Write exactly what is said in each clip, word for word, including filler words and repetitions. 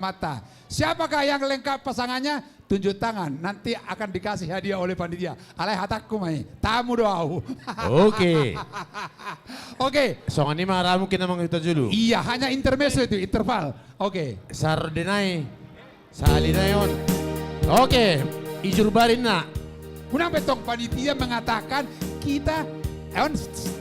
mata. Siapakah yang lengkap pasangannya? Tunjuk tangan, nanti akan dikasih hadiah oleh panitia. Alai hatangku ma i, tamu do ahu. Oke. Oke. Songon i ma, ra mungkin amang hita jolo. Iya, hanya intermezzo itu, interval. Oke. Sardinai. Sali nai on. Oke, ijur barinna. Unang pe tong, panitia mengatakan kita on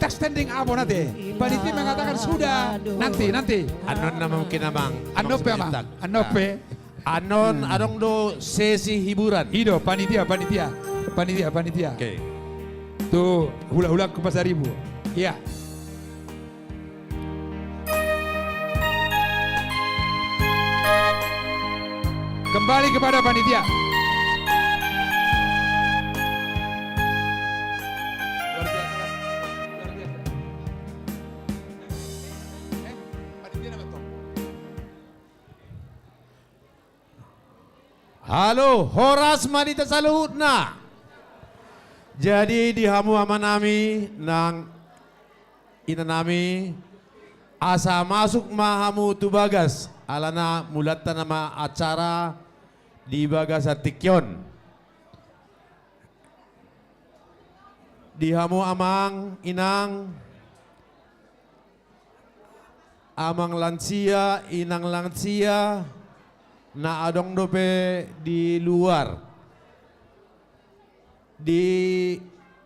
standing up on ate. Panitia mengatakan sudah. Nanti, nanti. Annon nama mungkin amang. Annon pe amang. Annon pe. Annon adong do sesi hiburan. I do, panitia, panitia. Panitia, panitia. Oke. Tu hulahulangku Pasaribu. Iya. Kembali kepada panitia. Luar biasa, Mas. Luar biasa. Eh, panitia nama tong? Halo, horas ma di hita saluhutna. Jadi di hamu amanami nang inanami, asa masuk ma hamu tu bagas, alana mulanta nama acara di bagasan tingki on. Di hamu amang, inang, amang lansia, inang lansia, na adong dope di luar. Di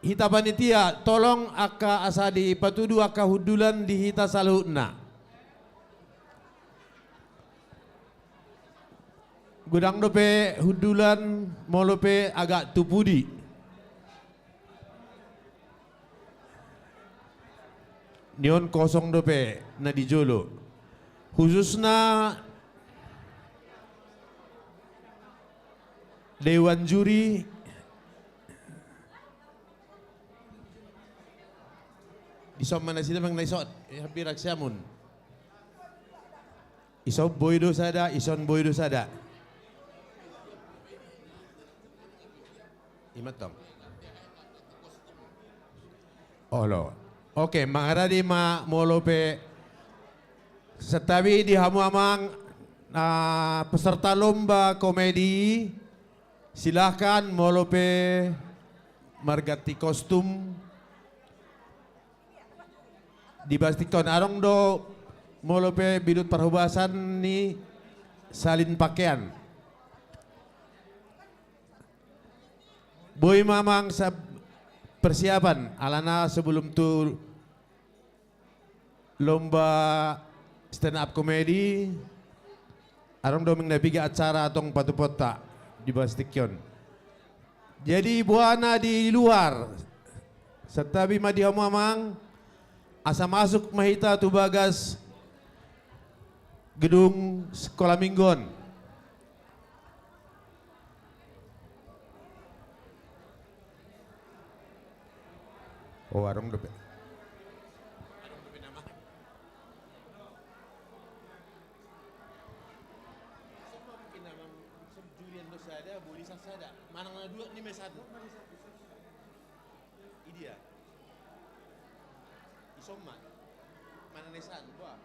hita panitia, tolong angka asa dipatudu angka hundulan di hita saluhutna. Godang dope hundulan, molo pe agak tu pudi. Nion kosong dope na di jolo. Khususna dewan juri. Dison ma nasida manang na ison, eh, hampir aksiamun. Ison boi do sada, ison boi do sada. Ima tong. Olo. Oke, mangaradi ma molo pe. Santabi di hamu amang, ah, peserta lomba komedi, silahkan molo pe marganti kostum. Di bagas tingki on adong do molo pe bidut parhobasan ni salin pakean. Boi ma amang sa-, persiapan alana sebelum tu lomba stand up comedy. Adong do amang na piga acara antong patupaonta di bagas tingki on. Jadi boha na di luar, santabi ma di hamu amang, asa masuk ma hita tu bagas gedung sekolah minggu on. Oh, adong dope. Adong dope nama. Ison ma mungkin nama, ison jurian do sada, boi di san sada. Manang na dua ni ma i san. Idia. Ison ma. Manang na i san, boha.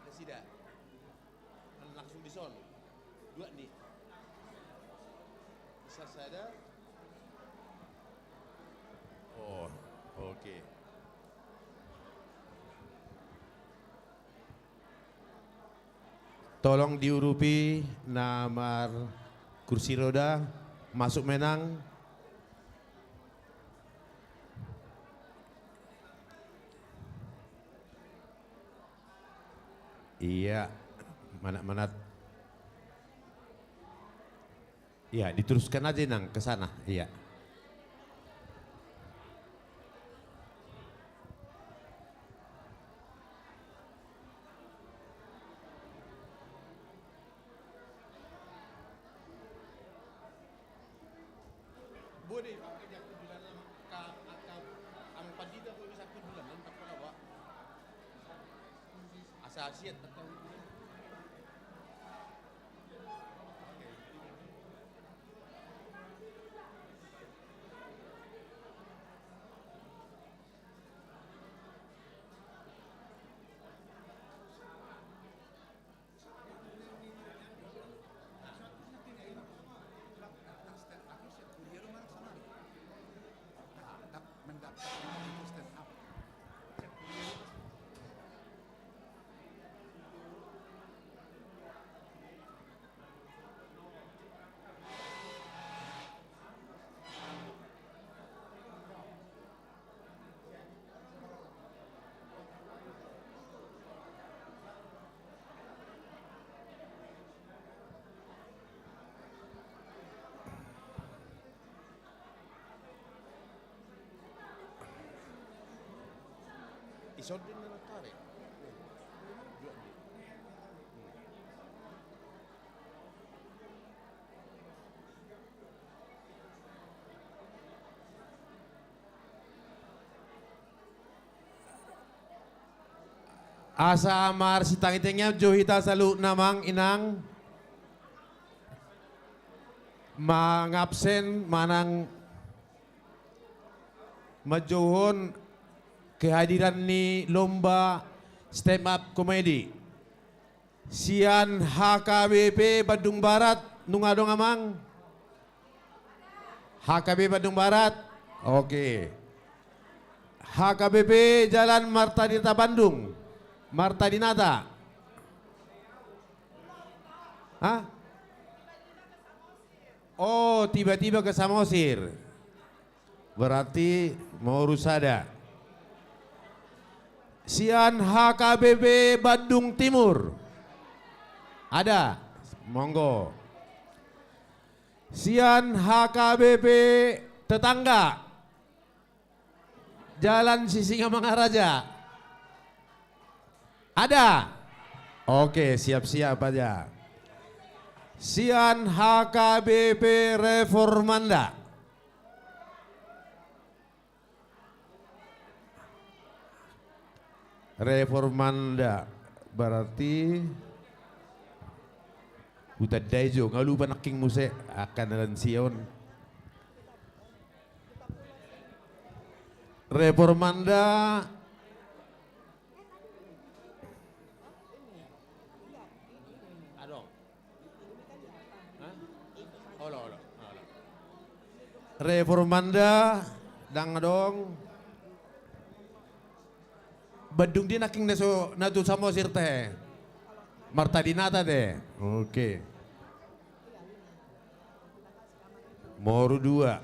Nasida. Kan langsung dison. Dua ni. Di san sada. Oh, oke. Tolong diurupi na markursi roda, masuk ma inang. Iya, manat-manat. Iya, diteruskan aja, Nang, ke sana. Iya. Boi do angka, angka, angka pandita, boi do angka hundulan, mantap kalau, Pak. Asa siat, tak tahu. Asa marsitangitangian jo hita saluhutna, amang inang, mangabsen manang manjouhon kehadiran ni lomba stand up comedy. Sian H K B P Bandung Barat, nunga adong, amang? H K B P Bandung Barat. Oke. H K B P Jalan Marta Dinata Bandung. Marta Dinata. Hah? Oh, tiba-tiba ke Samosir. Berarti moru sada. Sian H K B P Bandung Timur. Ada. Monggo. Sian H K B P Tetangga. Jalan Sisingamangaraja. Ada? Oke, siap-siap aja. Sian H K B P Reformanda. Reformanda berarti hutandai jo, nga lupa nangkin muse, angka na lansia on. Reformanda. Adong. Hah? Olo, olo, olo. Reformanda, dang adong. Bandung dia nangkin na so, na tu Samosir te. Marta Dinata te. Oke. Moru dua.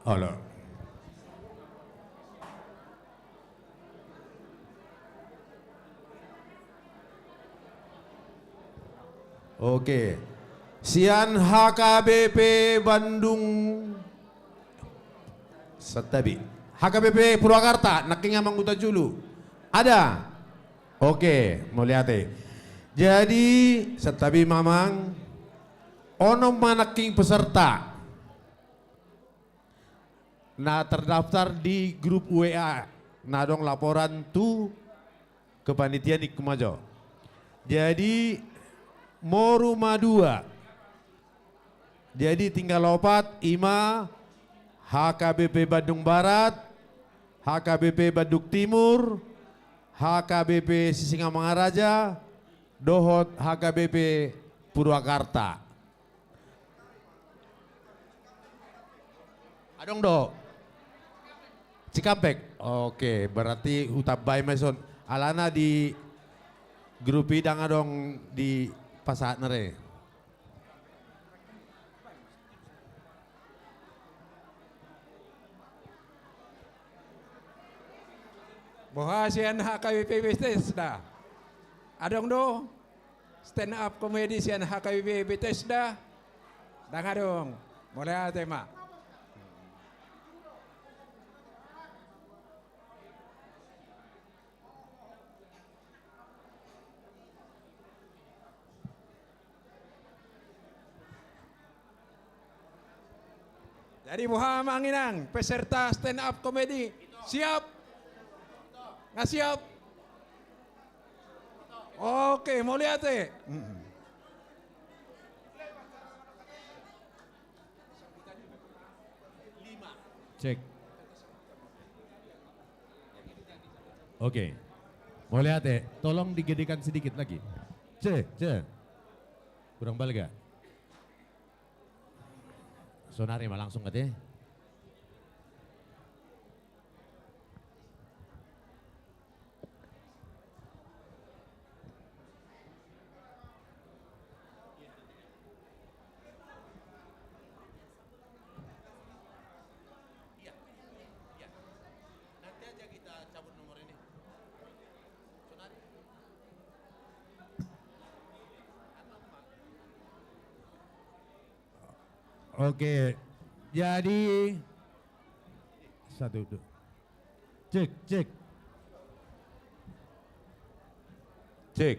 Olo. Oke. Sian H K B P Bandung. Santabi. H K B P Purwakarta, nangkin amang huta julu. Ada? Oke, mauliate. Jadi, santabi ma amang, onom ma nangkin peserta na terdaftar di grup W A, na adong laporan tu kepanitiaan, ingkon ma jo. Jadi, moru ma dua. Jadi, tinggal opat, ima H K B P Bandung Barat, H K B P Bandung Timur, H K B P Sisingamangaraja, dohot H K B P Purwakarta. Adong do? Cikampek. Oke, berarti hutambai ma dison. Alana di grup i dang adong dipasahat na re. Boha sian H K B P Bethesda? Adong do? Stand up comedy sian H K B P Bethesda? Dang adong. Mauliate ma. Jadi boha amang inang, peserta stand up comedy, siap? Nga siap? Oke, mauliate. Cek. Oke. Mauliate, tolong digedekan sedikit lagi. Ce, ce. Kurang balga. Sonari ma langsung ate. Iya, iya. Nanti aja kita cabut nomor ini. Oke, jadi satu, dua. Cek, cek. Cek.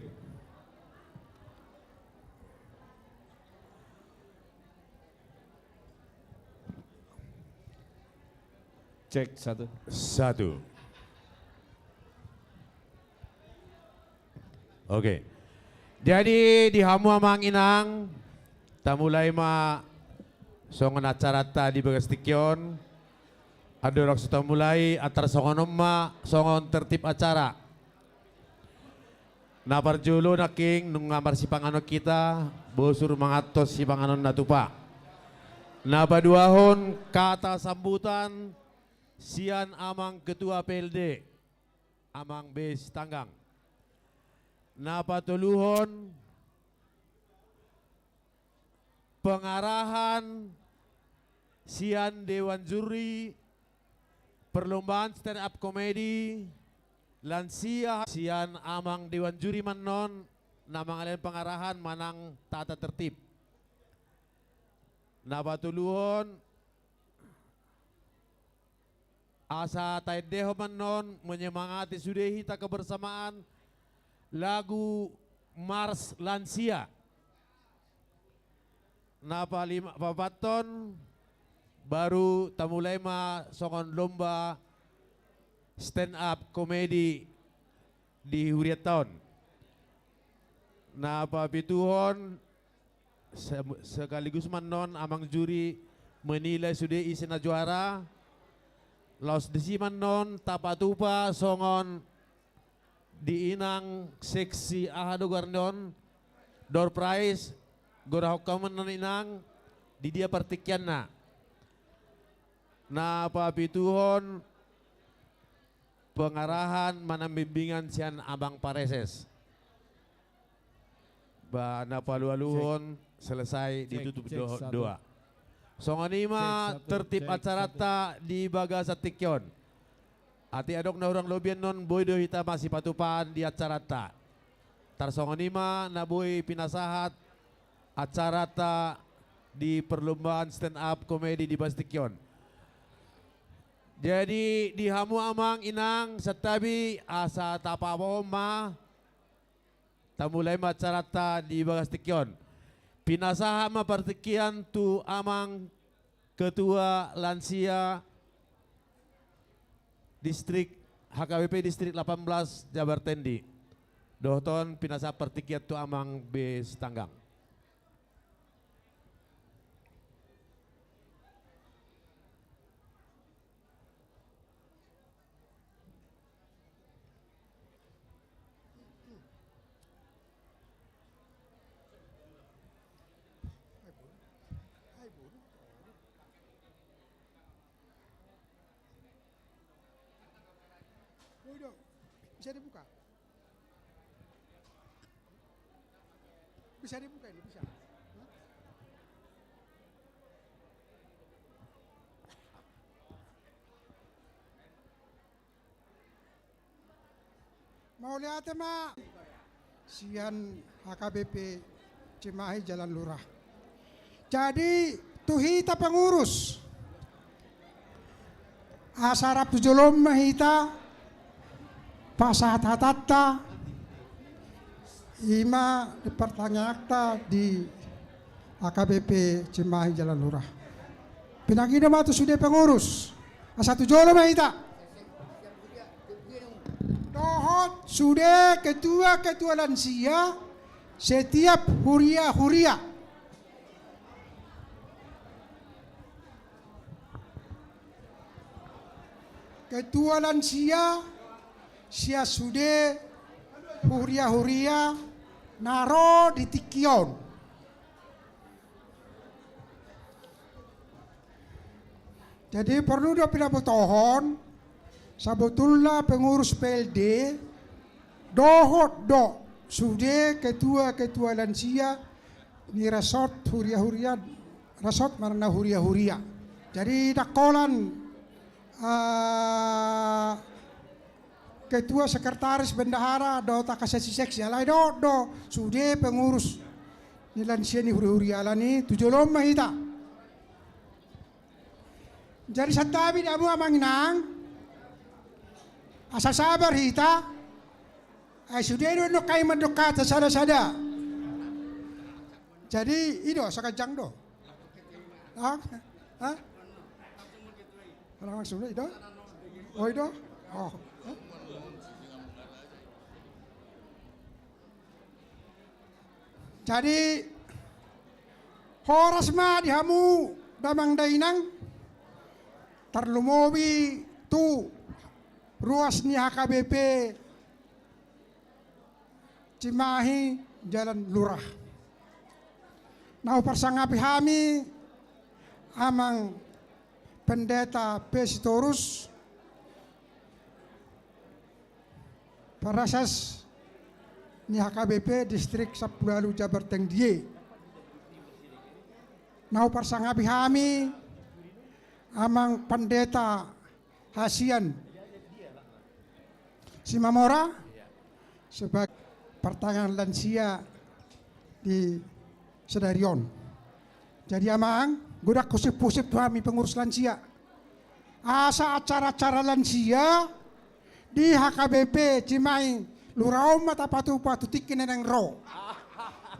Cek, satu. Satu. Oke. Jadi, di hamu amang inang, tamulai ma songon acaranta di bagas tingki on. Andorang so tamulai, antar songon on ma songon tertib acara. Na parjolo nangkin nunga marsipanganon hita, bosur mangantos sipanganon na tupa. Na paduahon kata sambutan sian amang ketua P L D, amang B Sitanggang. Na patoluhon pengarahan sian dewan juri perlombaan stand up comedy lansia sian amang dewan juri ma annon na mangalehon pengarahan manang tata tertib. Na patoluhon asa taendehon ma annon menyemangati sude hita kebersamaan lagu Mars Lansia. Na palima, paopathon baru tamulai ma songon lomba stand up comedy di hurianta on. Na papituhon se-, sekaligus ma annon amang juri menilai sude ise na juara. Laos disi ma annon tapatupa songon di inang seksi aha do goarna on, door prize, gorahon hamu ma annon inang di dia partingkianna. Na papituhon pengarahan manang bimbingan sian amang pareses. Ba na palualuhon selesai ditutup dohot doa. Songon i ma tertib acaranta di bagasan tingki on. Atik adong na hurang lobi annon boi do hita masipatupahon di acaranta. Tarsongon i ma na boi pinasahat acaranta di perlombaan stand up comedy di bagas tingki on. Jadi di hamu amang inang santabi asa tapabohon ma. Tamulai ma acaranta di bagas tingki on. Pinasahat ma partingkian tu amang ketua lansia distrik H K B P distrik delapan belas Jabar Tendi. Dohot on pinasahat partingkian tu amang B Sitanggang. Bisa dibuka ini, bisa. Mauliate ma sian H K B P Cimahi Jalan Lurah. Jadi tu hita pengurus, asa rap tu jolo ma hita pasahat hatanta, ima di partangiangta di H K B P Cimahi Jalan Lurah. Pinangido ma tu sude pengurus, asa tu jolo ma hita. Dohot sude ketua-ketua lansia setiap huria-huria. Ketua lansia sian sude huria-huria na ro di tingki on. Jadi porlu do pinabotohon, sabotulna pengurus P L D dohot do sude ketua-ketua lansia ni resort huria-huria, resort marna huria-huria. Jadi ndang holan, ah, ketua, sekretaris, bendahara dohot angka seksi-seksi, alai dohot do sude pengurus ni lansia ni huria-huria. Alani tu jolo ma hita. Jadi santabi da hamu amang inang, asa sabar hita. Ai sude do nangkin mandok hata sada-sada. Jadi i do, saganjang do. Hah? Hah? Langsung do i do? Oh, i do? Oh. Jadi horas ma di hamu damang dainang, tarlumobi tu ruas ni H K B P Cimahi Jalan Lurah. Na huparsangapi hami amang Pendeta P. Sitorus, Parasas ni H K B P Distrik Sampulu Ualu Jabar Tengdie. Na huparsangapi hami amang Pendeta Hasian Simamora sebagai partangiangan lansia di sadari on. Jadi amang, godang husip-husip tu hami pengurus lansia. Asa acara-acara lansia di H K B P Cimahi Lurah on ma tapatupa tu tingki na naeng ro.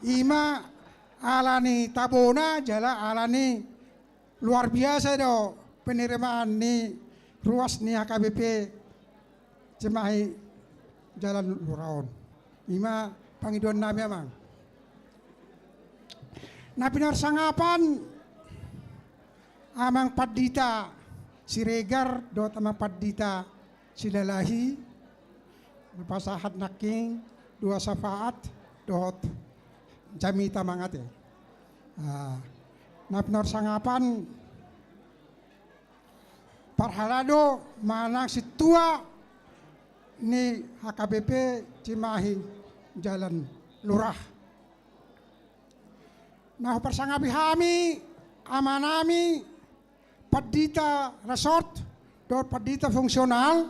Ima ala ni tabona jala ala ni luar biasa do penerimaan ni ruas ni H K B P Cimahi Jalan Lurah on. Ima pangidoan nami amang. Na pinarsangapan amang Pandita Siregar dohot amang Pandita Silalahi, na pasahat nangkin dua syafaat dohot jamita amang ate. Ah, na pinarsangapan parhalado manang sintua ni H K B P Cimahi Jalan Lurah. Na huparsangapi hami amanami Pandita Resort dohot Pandita Fungsional,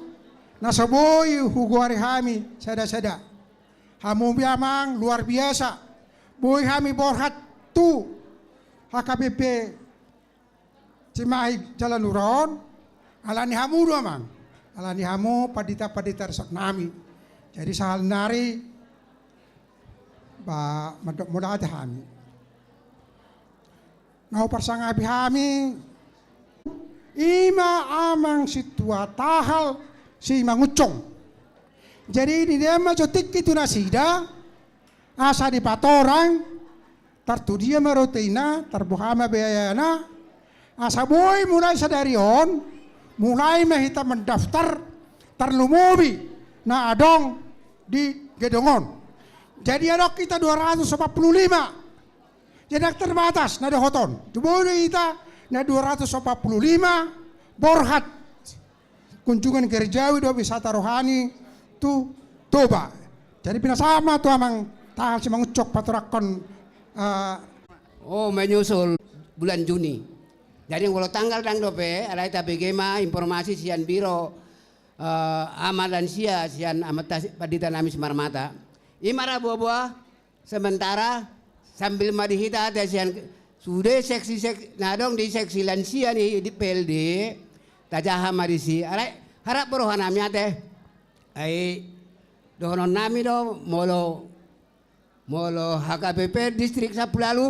na so boi hugoari hami sada-sada. Hamu be amang luar biasa. Boi hami borhat tu H K B P Cimahi Jalan Lurah on, ala ni hamu do amang, ala ni hamu pandita-pandita resort nami. Jadi sahali nari ba mandok mauliate hami. Na huparsangapi hami ima amang sintua Tahal Simangunsong. Jadi diida ma jo tingki tu nasida asa dipatorang, tar tu dia ma rotena, tar boha ma biayana, asa boi mulai sadari on mulai ma hita mendaftar tarlumobi na adong di gedong on. Jadi adong hita dua ratus opat puluh lima. Jadi terbatas na dohot on. Boi do hita na dua ratus opat puluh lima borhat kunjungan gerejawi dohot wisata rohani tu Toba. Jadi pinasahat ma tu amang Tahal Simangunsong patorangkon, eh, oh, menyusul bulan Juni. Jadi molo tanggal ndang dope, alai tabege ma informasi sian biro, eh, ama lansia sian amanta si-, pandita nami Simarmata. Ima ra boa-boa, sementara sambil ma di hita ate sian sude seksi-seksi na adong di seksi lansia ni di P L D, tajaha ma disi. Alai harap bo roha nami ate. Ai dohonon nami do molo, molo H K B P Distrik Sampulu Ualu,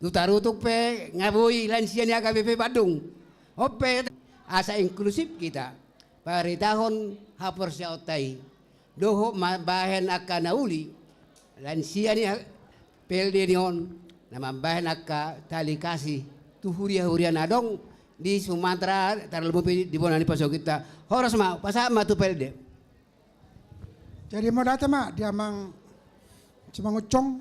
tu tarutung pe nga boi lansia ni H K B P Bandung. On pe asa inklusif hita paritahon haporseaonta i. Dohot mambahen angka na uli lansia ni P L D ni on na mambahen angka tali kasih tu huria-huria na adong di Sumatera, tarlumobi di bona ni pasogitta. Horas ma, pasahat ma tu P L D. Jadi mauliate ma di amang Simangunsong.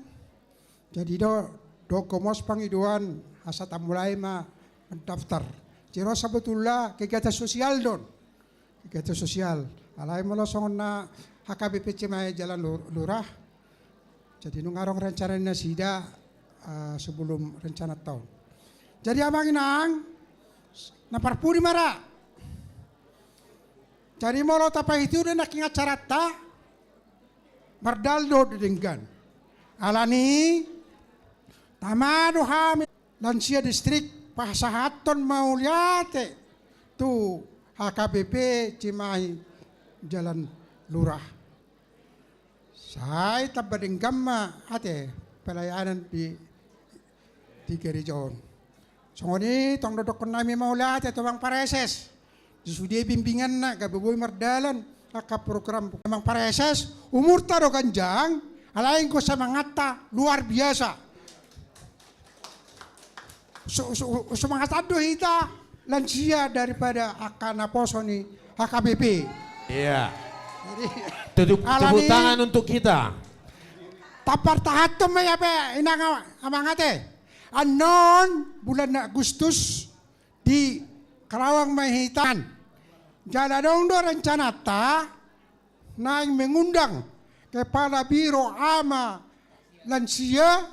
Jadi do, do gomos pangidoan asa tamulai ma mendaftar. Jadi ro sabotulna kegiatan sosial do on. Kegiatan sosial. Alai molo songon na H K B P Cimahi Jalan Lu-, Lurah. Jadi nunga adong rencana ni nasida, eh, sebelum rencana taon. Jadi amang inang, na parpudi ma ra. Jadi molo tapaihut-ihut do nangkin acaranta, mardaldo do denggan. Alani tama do hami lansia distrik Pasahathon mauliate tu H K B P Cimahi Jalan Lurah. Sai tamba denggan ma ate pelayanan di, di gereja on. Songon i tong do dohonon nami mauliate tu amang pareses. Di sude bimbinganna gabe boi mardalan angka program. Amang pareses, umurta do ganjang, alai anggo semangatta luar biasa. Su-, su-, semangat do hita lansia daripada angka naposo ni H K B P. Iya. Jadi, tepuk, alani tepuk tangan untuk kita. Tapartahanhon ma i hape inang amang ate. Annon bulan Agustus di Karawang ma hita. Jala adong do rencanata naeng mengundang kepala biro ama lansia.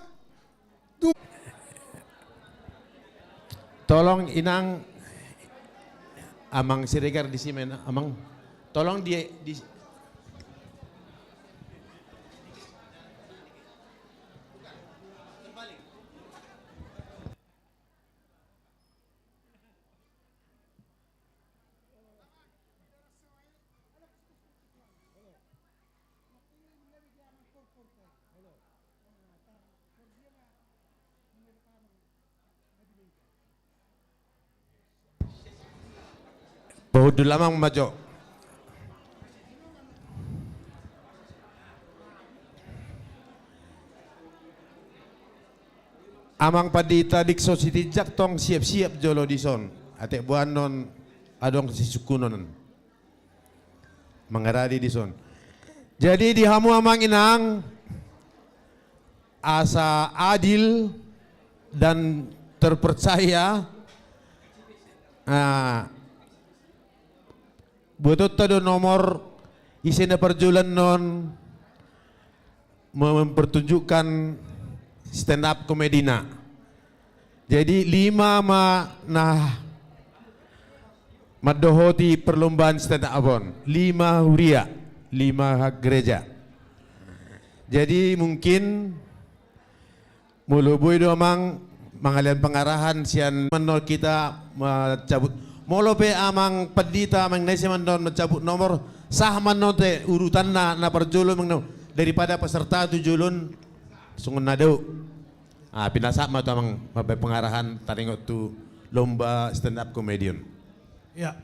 Tolong inang, amang Siregar di sini amang. Tolong di, di Pahundul amang ma jo. Amang Pandita Dikso Sitinjak tong siap-siap jolo dison. Atik boanon adong sisungkunon. Mangaradi dison. Jadi di hamu amang inang, asa adil dan terpercaya, ah, buatonta do nomor ise na parjolo annon mempertunjukkan stand up comedy-na. Jadi lima ma na mandohoti perlombaan stand up on, lima huria, lima gereja. Jadi mungkin molo boi do amang mangalean pangarahan sian mannon hita mancabut. Molo pe amang pandita amang na ise mannon mancabut nomor, sah mannon te urutanna na parjolo mannon daripada peserta tu jolo on songon na dao. Ah, pinasahat ma tu amang mambaen pangarahan taringot tu lomba stand up comedian. Ya.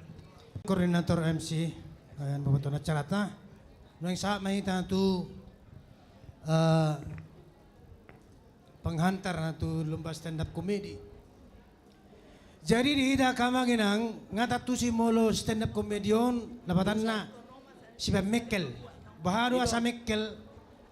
Koordinator M C, eh, pemotong acarata. Nuaeng sahat ma hita tu, eh, penghantar tu lomba stand up comedy. Jadi di hita angka amang inang, nga tantu si molo stand up comedy on, lapatanna sibaen mengkel. Boha do asa mengkel,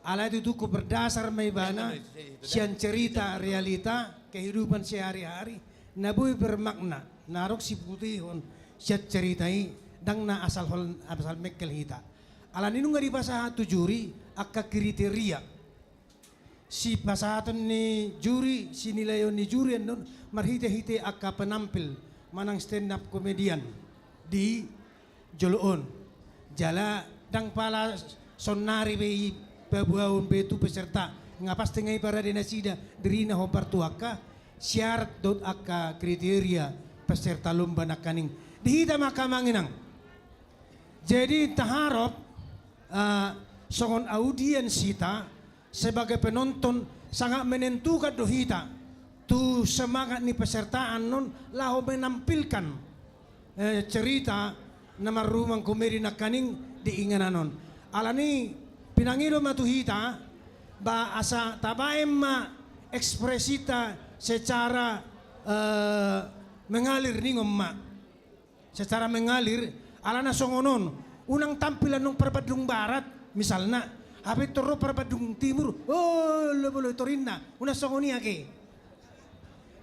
alai tutu berdasar ma ibana sian cerita realita kehidupan sehari-hari, na boi bermakna, na adong siputihon sian cerita i, ndang na asal hol-, asal mengkel hita. Alani nunga dipasahat tu juri angka kriteria. Sipasahaton ni juri, sinilaion ni juri annon marhite-hite angka penampil manang stand up comedian di jolo on. Jala ndang pala saonnari be i paboaon be tu peserta, nga pasti nga i parade nasida dirina hombar tu angka syarat dohot angka kriteria peserta lomba nangkaning. Di hita ma angka amang inang. Jadi taharap, eh, songon audiens hita, sebagai penonton, sangat menentukan do hita tu semangat ni peserta annon laho menampilkan, eh, cerita na marrumang komedi nangkaning di inganan on. Alani pinangido ma tu hita, ba asa tabaen ma ekspresita secara, eh, mengalir ningon ma. Secara mengalir, alana songon on, unang tampil annon parbandung barat, misalna, hape torro parbandung timur, oh, lo bolo torinna, unang songon i ake.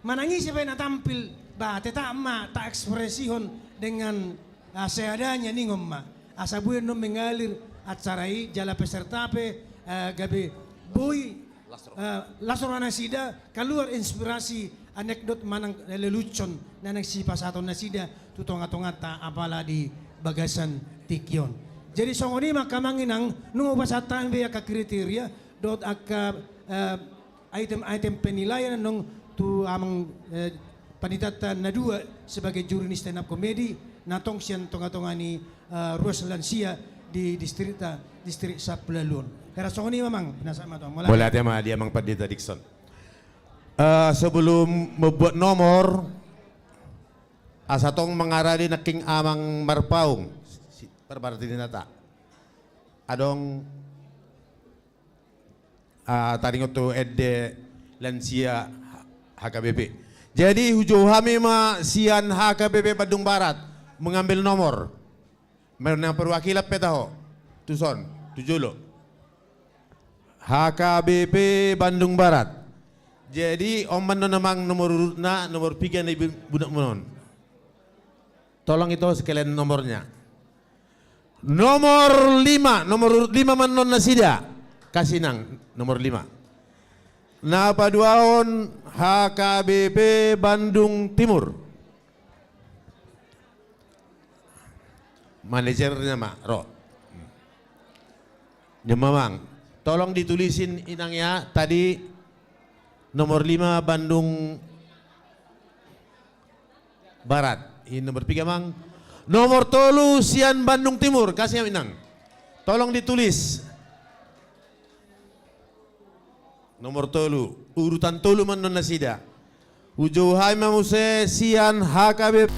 Manang ise pe na tampil, ba, tetap ma taekspresihon dengan, ah, seadanya ningon ma. Asa boi annon mengalir acara i, jala peserta pe, eh, gabe boi las roha. Eh, las roha nasida, kaluar inspirasi, anekdot manang lelucon na naeng sipasahaton nasida tu tonga-tonganta apala di bagasan tingki on. Jadi songon i ma angka amang inang, nunga hupasahat hami be angka kriteria dohot angka, eh, item-item penilaian annon tu amang, eh, Panitanta na dua sebagai juri ni stand up comedy, na tong sian tonga-tonga ni, eh, ruas lansia di distrikta, distrik Sampulaliuon. Hera songon i ma, Amang, pinasahat ma tu Amang. Mauliate ma di Amang Pandita Dikson. Eh, sebelum membuat nomor, asa tong mangarade nangkin Amang Marpaung, si, parbarati ni nata. Adong, ah, taringot tu ende lansia H K B P. Jadi, hujou hami ma sian H K B P Bandung Barat mengambil nomor. Main na perwakilan pe taho. Tuson, tu jolo. H K B P Bandung Barat. Jadi, on ma annon, Amang, nomor urutna, nomor piga na ibu-, ibunakmuna on. Tolong ito sekalian nomornya. Nomor lima, nomor urut lima ma annon nasida. Kasih, Inang, nomor lima. Na paduahon H K B P Bandung Timur. Manajernya ma ro. Dia, Amang. Tolong ditulisin, Inang, ya, tadi nomor lima Bandung Barat. Ini nomor piga, Amang. Nomor tolu sian Bandung Timur, kasih, Inang. Tolong ditulis. Nomor tolu, urutan tolu ma annon nasida. Hujou hami ma muse sian H K B P.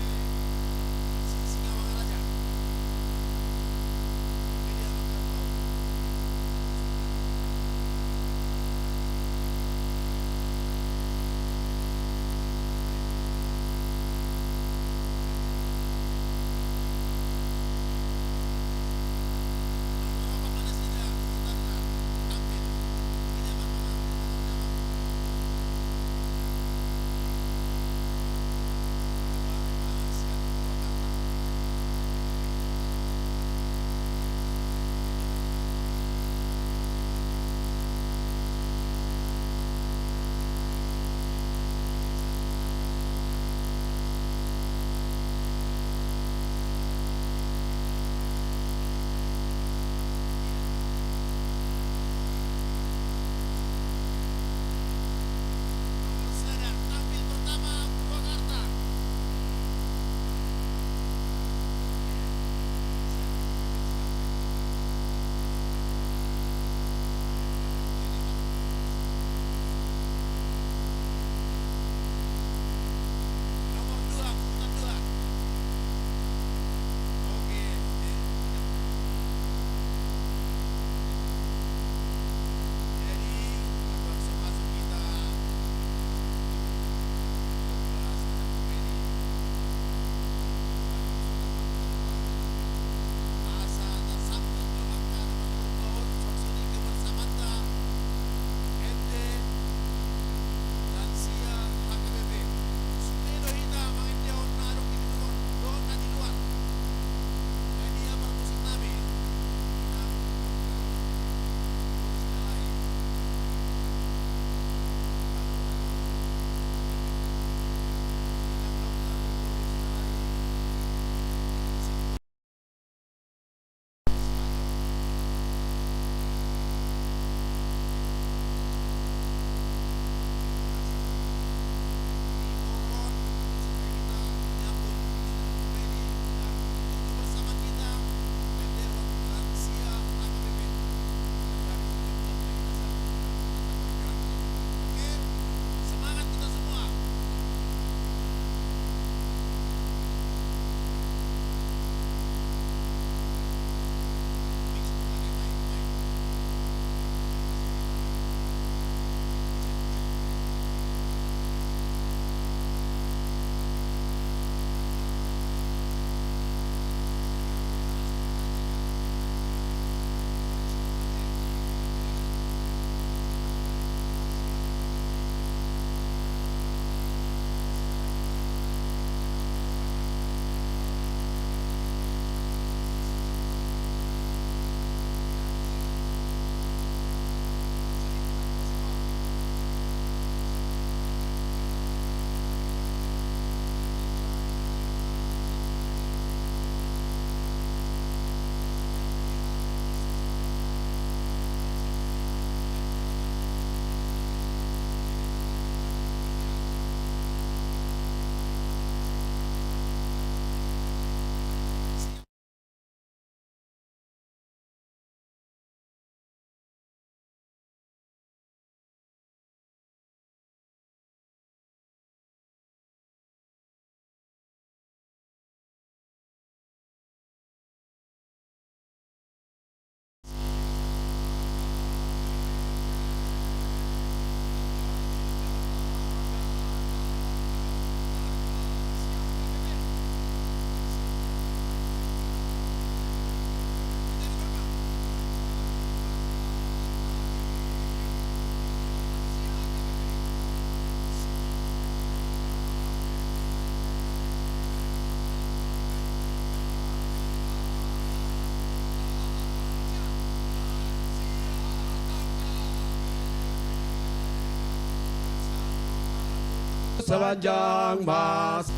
sepanjang masa.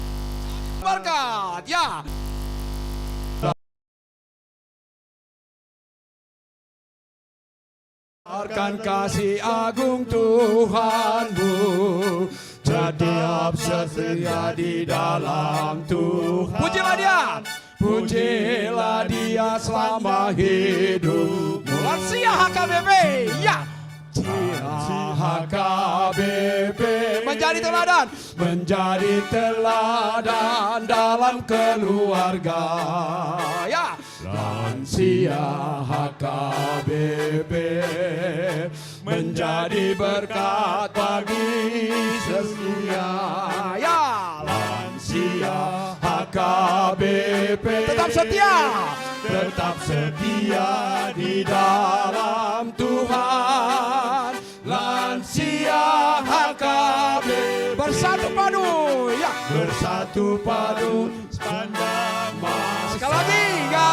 Berkat, ya. Biarkan kasih agung Tuhanmu tetap setia di dalam Tuhan. Pujilah Dia. Pujilah Dia selama hidupmu. Lansia H K B P, ya. Lansia H K B P. Menjadi teladan. Menjadi teladan dalam keluarga. Ya. Lansia H K B P menjadi berkat bagi sedunia. Ya. Lansia H K B P tetap setia. Tetap setia di dalam Tuhan. Lansia H K B P. Bersatu padu, ya. Bersatu padu sepanjang masa. Sekali lagi, ya.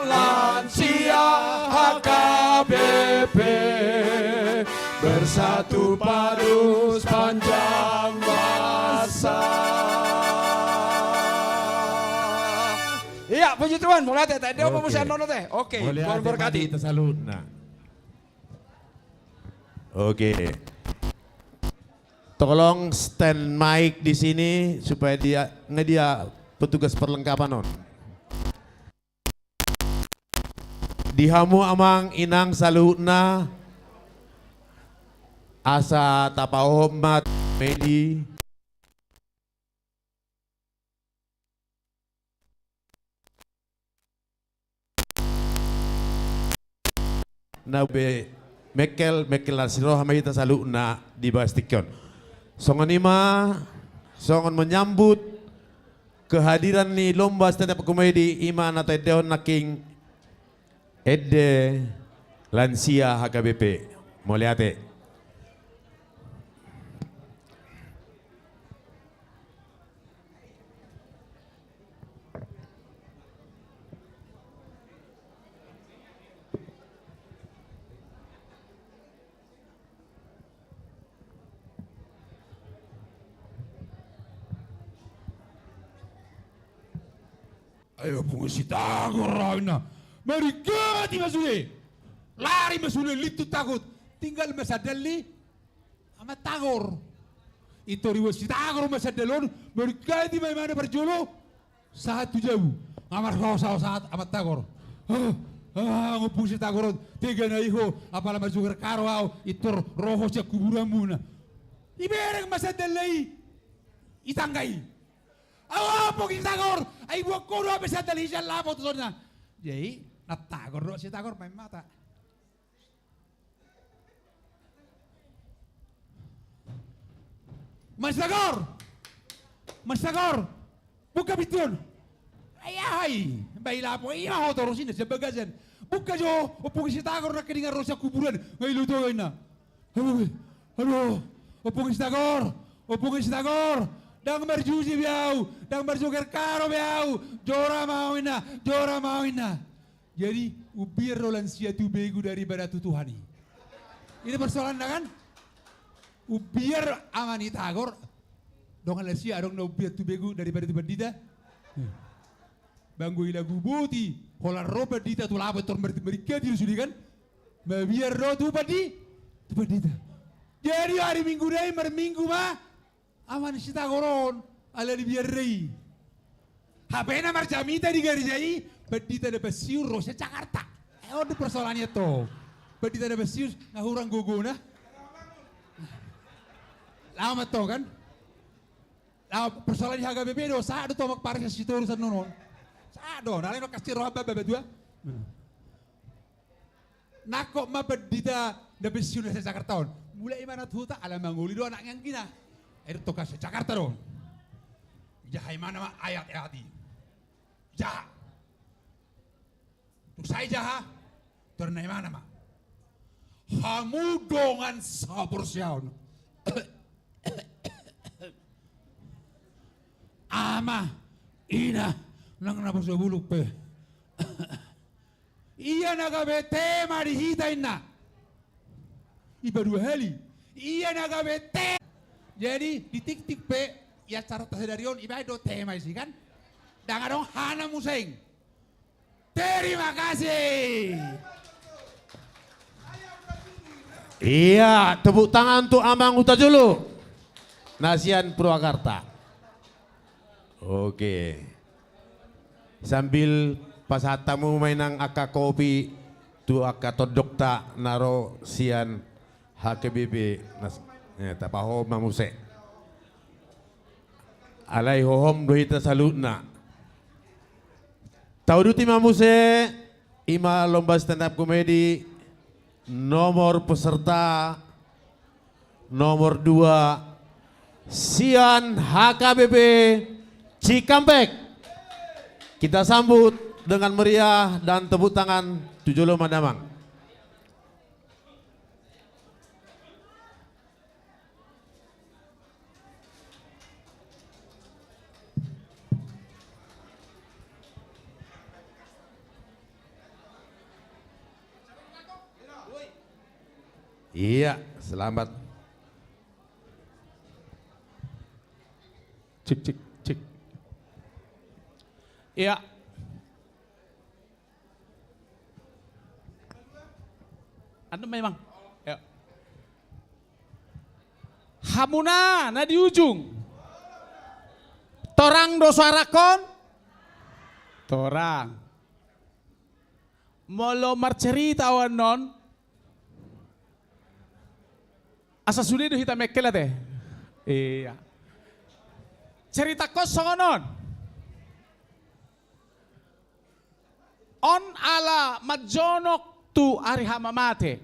Lansia H K B P bersatu padu sepanjang masa. Iya, puji Tuhan, mauliate, teh. Dia mau Oke. Musik nono, teh. Oke, Mauliate Tuhan berkati. Mauliate saluhutna. Oke. Tolong stand mic di sini supaya dia, nge dia petugas perlengkapan on. Di hamu amang inang saluhutna asa tapaohot ma medi. Na be mengkel, mengkel na siroha ma hita saluhutna di bagas tingki on. Songon i ma, songon menyambut kehadiran ni lomba stand up comedy i ma na taendehon nangkin ende lansia H K B P. Mauliate. Ai ompung Sitagor, au inna. Marikati ma sude. Lari ma sude, lintut takut. Tinggal ma sandal ni Amantagor. Intor iboan Sitagor ma sandal on, marikati ma imana parjolo. Sahat tu jabu. Nga marsaosaho sahat Amantagor. Ah, ah, ompung Sitagor on, tega na i ho, apala marjoger karo au, intor ro ho sian kuburanmuna. Ibereng ma sandalna i, i tangga i. Au, ompung Sitagor, ai boan ho do au pe sandal i sian lapo tu son na. Jadi, na tagor do Sitagor main mata. Amang Sitagor! Amang Sitagor! Buka pintu on! Ai aha i? Baen lapo, i ma ho torus inna sian bagasan. Buka jo, ompung Sitagor nangkiningan ro sian kuburan, nga i loto inna. Aduh, aduh, ompung Sitagor, ompung Sitagor, ndang marjuji be au, ndang marjoger karo be au, jora ma au inna, jora ma au inna. Jadi, umbiar do lansia tu begu daripada tu Tuhan i. I do persoalanna kan? Umbiar Amang Sitagor, dongan lansia adong na umbiar tu begu daripada tu pandita. Ba anggo i lagu boti, holan ro pandita tu lapo tor mar-, marikati do sude kan? Mabiar do tu pandi-, tu pandita. Jadi ari Minggu nai marminggu ma Amang Sitagor on, ala ni biarna i. Hape na marjamita di gareja i, pandita na pensiun ro sian Jakarta. Eh, on do persoalan i antong. Pandita na pensiun, nga hurang gogona. Laho ma antong kan? Laho, persoalan di H K B P do, sahat do tomak pares sian Sitoru sian on. Sahat do, na lain on kasih roha baba batua. Nangkok ma pandita na pensiun na sian Jakarta on. Mulak imana tu huta, ala mangoli do anak ni anggina. Ai tongka sian Jakarta do. Jaha imana ma ayat-ayat i. Jaha. Tung sai jaha. Torna imana ma. Hamu dongan saporseaon. Ama, ina, nang na poso bulung pe. Ia na gabe te ma di hita inna. I padua hali. Ia na gabe te. Jadi di tingting pe i acara sadari on, ibaen do tema isi kan. Ndang adong hana muse. Terima kasih. Iya, tepuk tangan untuk Amang Hutajulu na sian Purwakarta. Oke. Sambil pasahat hamu ma inang angka kopi tu angka tondongta na ro sian H K B P. Nas-, eh, tapaho ma muse. Alai hohom do hita saluhutna. Tauduti ma muse, i ma lomba stand up comedy nomor peserta nomor dua sian H K B P Cikampek. Kita sambut dengan meriah dan tepuk tangan tu jolo ma damang. Iya, selamat. Cek, cek, cek. Iya. Anu memang. Ya. Hamuna na di ujung. Torang do suarangkon? Torang. Molo marcerita au annon, asa sude do hita mengkel ate. Iya. Ceritangkon songon on. On ala manjonok tu ari hamamate.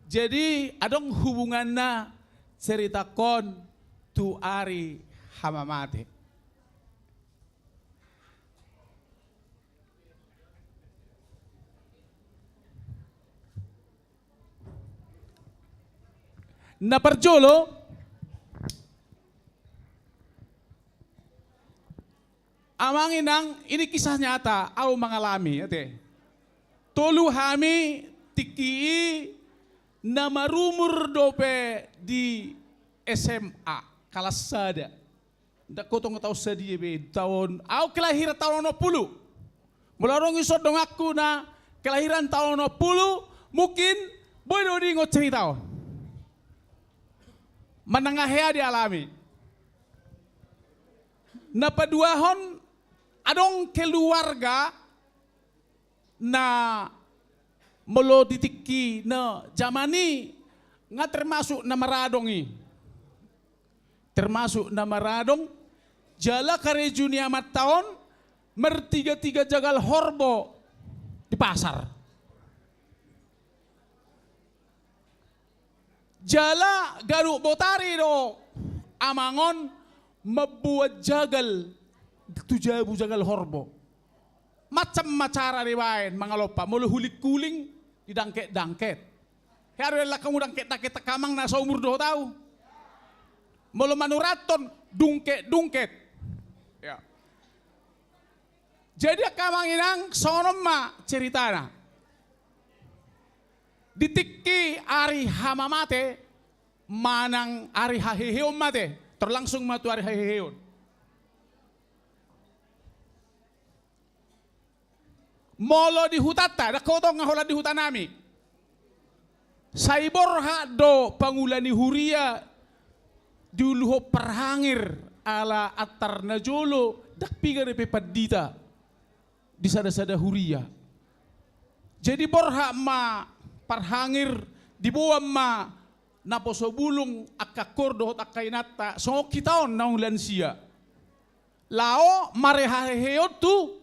Jadi adong hubunganna ceritangkon tu ari hamamate. Na parjolo, amang inang, ini kisah nyata, au mangalami, ate. Tolu hami tingki i na marumur dope di S M A, kalas sada. Ndang hutong taon sadia be, taon, au kelahiran taon onom pulu. Molo adong ison donganku na kelahiran taon onom pulu, mungkin boi do diingot cerita on. Manang aha hea dialami. Na paduahon, adong keluarga na molo di tingki na jaman i nga termasuk na maradong i. Termasuk na maradong, jala karejo ni amanta on martiga-tiga jagal horbo di pasar. Jala ganup botari do amang on mamboan jagal tu jabu, jagal horbo. Macam ma cara dibaen mangalompa, molo huling-huling didangket-dangket. Hea do diallang hamu dangket-dangket angka amang na saumur dohot au? Molo manurathon dungket-dungket. Ya. Jadi angka amang inang, songon on ma ceritana. Di tingki ari hamamate manang ari haheheon ma ate, tor langsung ma tu ari haheheon. Molo di hutanta, ndang hutong nga holan di hutanami, sai borhat do pangula ni huria diuluhon parhangir ala antar na jolo ndang piga dope pandita di sada-sada huria. Jadi borhat ma parhangir, diboan ma naposo bulung angka angkor dohot angka inanta, songon hita on naung lansia, lao marhaheheon tu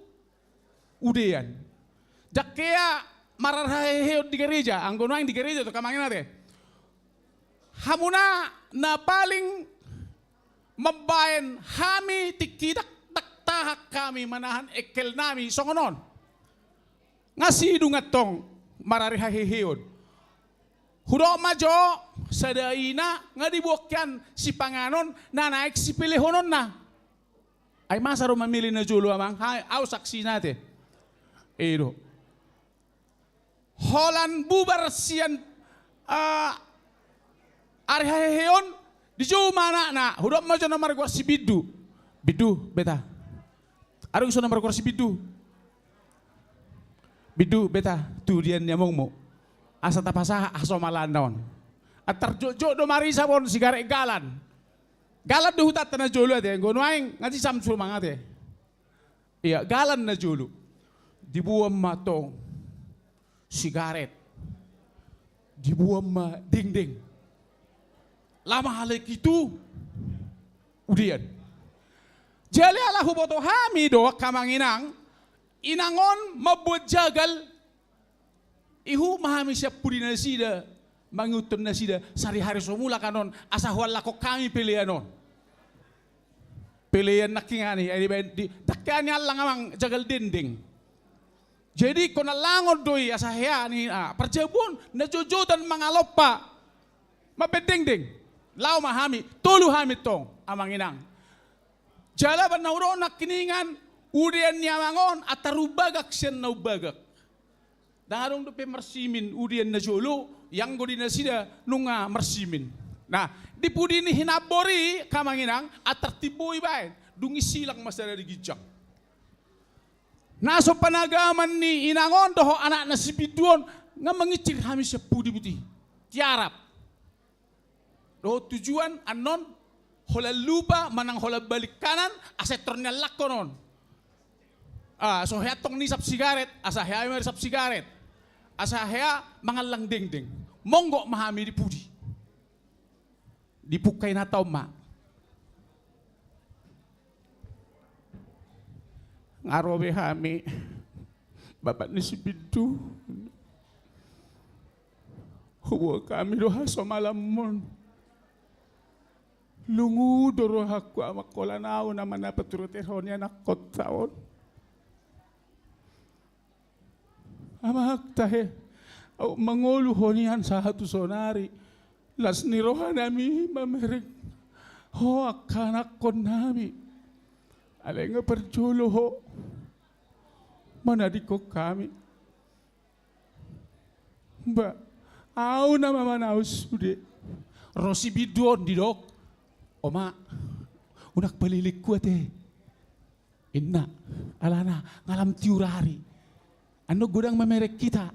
udean. Ndang hea marhaheheon di gareja, anggo nuaeng di gareja do angka amang inang ate. Hamuna na paling mambaen hami tingki i, ndang tahan hami manahan engkelnami songon on. Nga sidung antong marari haheheon. Hudok ma jo, sada ina nga diboan hian sipanganon na naeng sipelehononna. Ai masa do mamele na jolo amang, hai, au saksina ate. I do. Holan bubar sian, eh, ari haheheon, Dijou ma anakna, hudok ma jo na margoar si Bindu. Bindu, beta. Adong so na margoar si Bindu. Bindu, beta, tu udian ni amongmu. Asa tapasahat hasomalaanna on. Antar jotjot do marisap on sigaret galan. Galan do hutanta na jolo ate, anggo nuaeng nga jam suru mangate. Ia, galan na jolo. Diboan ma tong sigaret. Diboan ma dengdeng. Laho ma halak i tu udian. Jala ala huboto hami do angka amang inang, inang on mamboan jagal, ihut ma hami sian pudi nasida, mangihuthon nasida, sari-sari so mulak annon, asa huallangkon hami pelean on. Pelean nangkiningan i, ai dibaen di, nangkiningan i allang amang jagal dengdeng. Jadi ingkon allangon do i asa hea ni, ah, parjabu on na jotjotan mangalompa. Mambaen dengdeng. Laho ma hami, tolu hami tong, amang inang. Jala umbahen na hudok nangkiningan, udian ni amang on, antar umbagak sian na umbagak. Ndang adong dope marsimin udian na jolo, ianggo di nasida nunga marsimin. Nah, di pudi ni Hinambor i, angka amang inang, antar timbo i baen, dung i silang ma sada di ginjang. Na so panagaman ni inang on dohot anakna si Bindu on, nga mangincir hami sian pudi buti. Tiarap. Dohot tujuan annon, holan lupa manang holan balik kanan, asa tor niallangkon on. Ah, so hea tong nisap sigaret, asa hea marisap sigaret. Asa hea mangallang dengdeng. Monggok ma hami di pudi. Dipungka inanta on ma. Nga ro be hami, bapak ni si Bindu. Huboan hami do hasomalanmon. Lungun do rohangku amang, holan ahu nama na paturehon i anakkonta on. Amang tahe, aut mangolu ho nian sahat tu saonari. Las ni rohanami mamereng ho angka anakkonnami. Alai nga parjolo ho manadingkon hami. Ba, ahu nama manaon sude. Ro si Bindu on didok, "Oma, unang paleleng hu ate," inna. "Alana nga lam tiur ari. Annon godang mamereng hita.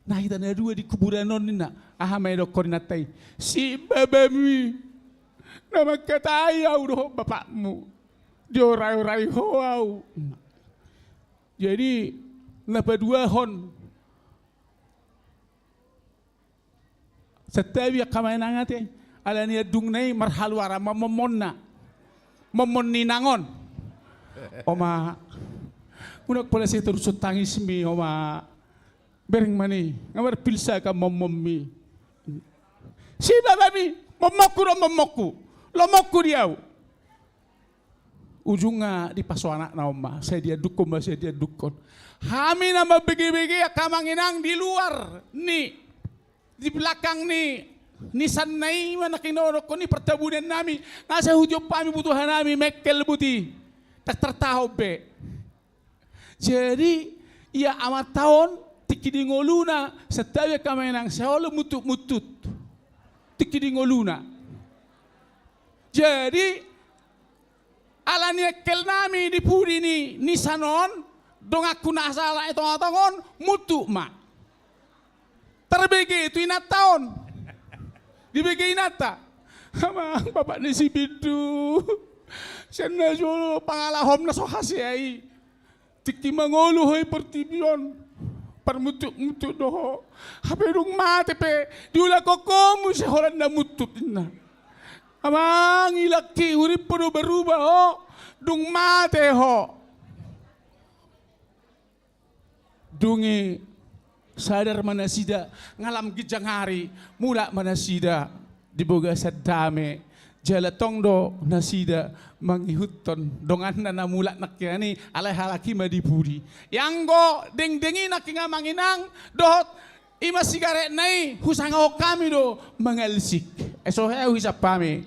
Na hita na dua di kuburan on," inna. "Aha ma didokkon inanta i?" "Simbabami na mangkatai ahu dohot bapakmu. Diorai-orai ho ahu." Jadi, na paduahon, santabi angka amang inang ate, ala ni andungna i marhaluaran ma mommonna. Mommon ni inang on. "Oma, unang pola sai tarushon tangismi, Oma. Bereng ma ni, nga marpilsa angka mommonmi." "Simbabami, mommonku do mommonku. Lomonku di ahu." Ujungna dipaso anakna on ma, sai diandungkon ma, sai diandungkon. Hami na mambege-bege angka amang inang di luar ni, di belakang ni, nisanna i ma na hudok on, ni partabuniannami, nga sai hujou hami butuhanami, mengkel buti. Ndang tartahan be. Jadi, ia amanta on, tingki di ngoluna, santabi angka amang inang, sai olo muntut-muntut. Tingki di ngoluna. Jadi, ala ni engkelnami di pudi ni nisan on, donganku na sahalak i tongatong on, muntut ma. Tarbege tu inanta on. Dibege inanta. Amang, bapak ni si Bindu. Sian na jolo pangalahom na so hasea i. Tingki mangolu ho i portibi on. Parmuntut-muntut do ho. Hape dung mate pe, diulahon ho muse holan na muntut, inna. Amang, ilangki, hurimpu do berubah ho. Dung mate ho. Dung i sadar ma nasida, nga lam ginjang ari, mulak ma nasida di bagasan dame, jala tong do nasida mangihuthon donganna na mulak nangkiningan i, alai halak i ma di pudi. Ianggo dengdeng i nangkiningan amang inang, dohot i ma sigaretna i, husangahon hami do mangalsik. Ai so hea huisap hami.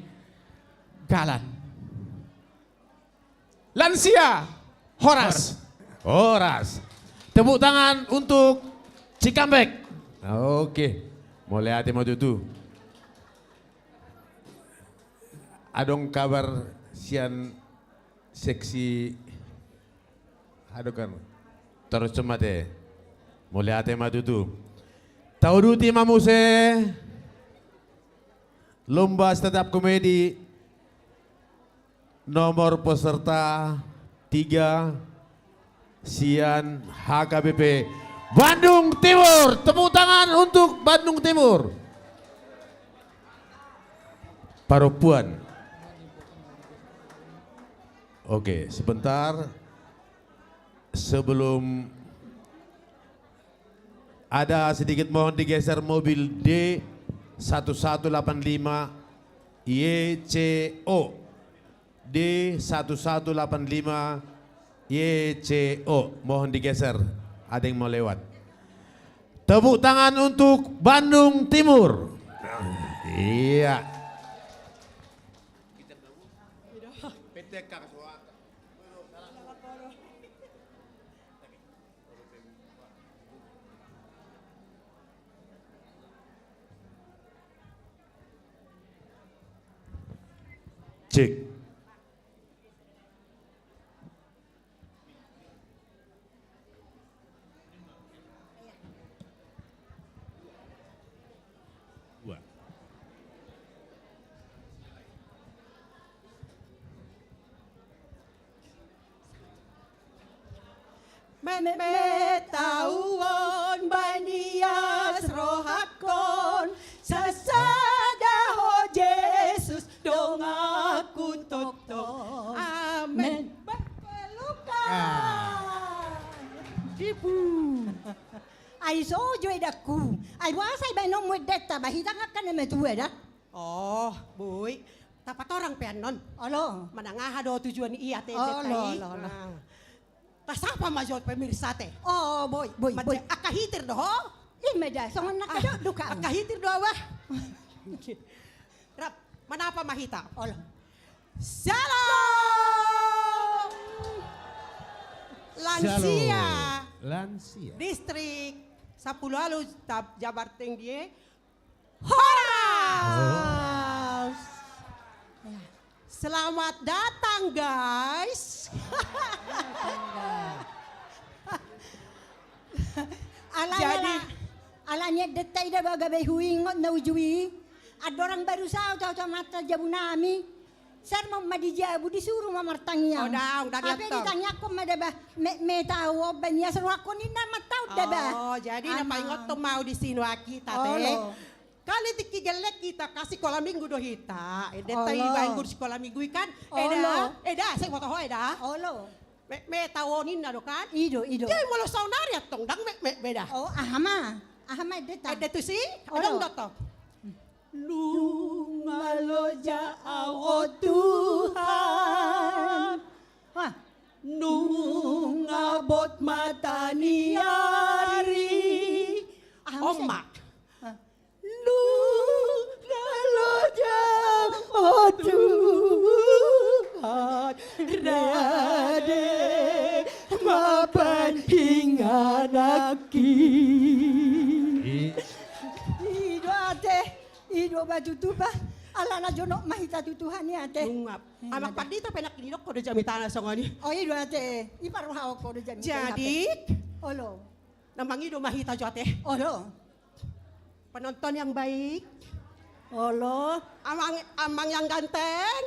Galan. Lansia, horas. Horas. Tepuk tangan untuk Cikampek. Oke. Mauliate ma tutu. Adong kabar sian seksi, adong kan? Torus cuma te. Mauliate ma tutu. Tauduti ma muse lomba stand up comedy nomor peserta tiga sian H K B P Bandung Timur. Tepuk tangan untuk Bandung Timur. Parompuan. Oke, sebentar. Sebelum ada, sedikit mohon digeser mobil D satu satu delapan lima Y C O. D satu satu delapan lima Y C O. Mohon digeser, ada yang mau lewat. Tepuk tangan untuk Bandung Timur. Iya. Cek. Dua. Metmet ahu on baen ias rohangkon, sasada Ho Jesus donganku tongtong. Amen. Berpelukan. Ah. Dipu. Ai so jo edangku. Ai boasa ibaenonmu endenta, ba hita angka na matua da. Oh, boi. Tapatorang pe annon. Olo. Manang aha do tujuan i ate endenta i. Olo, olo, olo. Ah. Tasapa ma jo pemirsa ate. Oh, boi, boi, boi. Angka hitir do ho? I ma da, songon na kadokdok au. Angka hitir do au bah. Rap, manapa ma hita? Olo. Shalom. Lansia. Shalom. Lansia. Distrik Sampulu Ualu, Jabar Tinggi. Horas! Selamat datang, guys. Alai jadi ala, alani endenta i da ba gabe huingot na uju i. Andorang baru saut au tu amanta jabu nami. Sermon ma di jabu, disuru ma martangiang. Oh, daong, daong. Hape ditangiangkon ma da bah, metmet ahu on baen ias rohangkon ninna ma taon da bah. Oh, jadi na paingothon ma au disi nuaeng hita ate. Olo. Kan di tingki gelleng hita, kan sikola minggu do hita. Endenta i baen guru sikola minggu i kan. Eda, eda, sai huboto ho eda. Olo. Metmet ahu on ninna do kan? I do, i do. Jadi molo saonari antong ndang metmet be da. Oh, aha ma? Aha ma endenta? Ede tusi? Olo. Ndang do tong. Nunga loja au, o Tuhan. Hah? Nunga bot mata ni ari. Aha muse? Omak. Hah? Nunga loja au, o Tuhan, rade ma pangingananki. I do ate, i do bah tutu bah. Alana jonok ma hita tu Tuhan i ate. Nunga. Amang pandita pe nangkin didok ho do jamitana songon i. Oh, i do ate, i parrohaon ho do jamitana. Jadi, olo. Na mangido ma hita jo ate. Olo. Penonton yang baik. Olo. Amang, amang yang ganteng.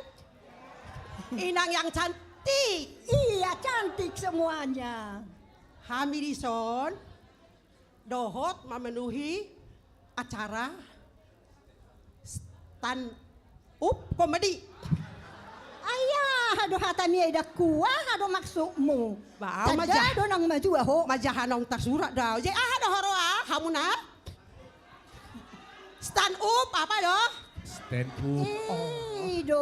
Inang yang cantik. Iya, cantik semuanya. Hami dison dohot memenuhi acara stand up comedy. Ai aha do hatami, edangku, aha do maksudmu? Ba, au ma tanda ja-, do nang matua ho. Manjaha naung tarsurat do au. Jadi aha do huroha hamuna? Stand up apa do? Stand up. I do.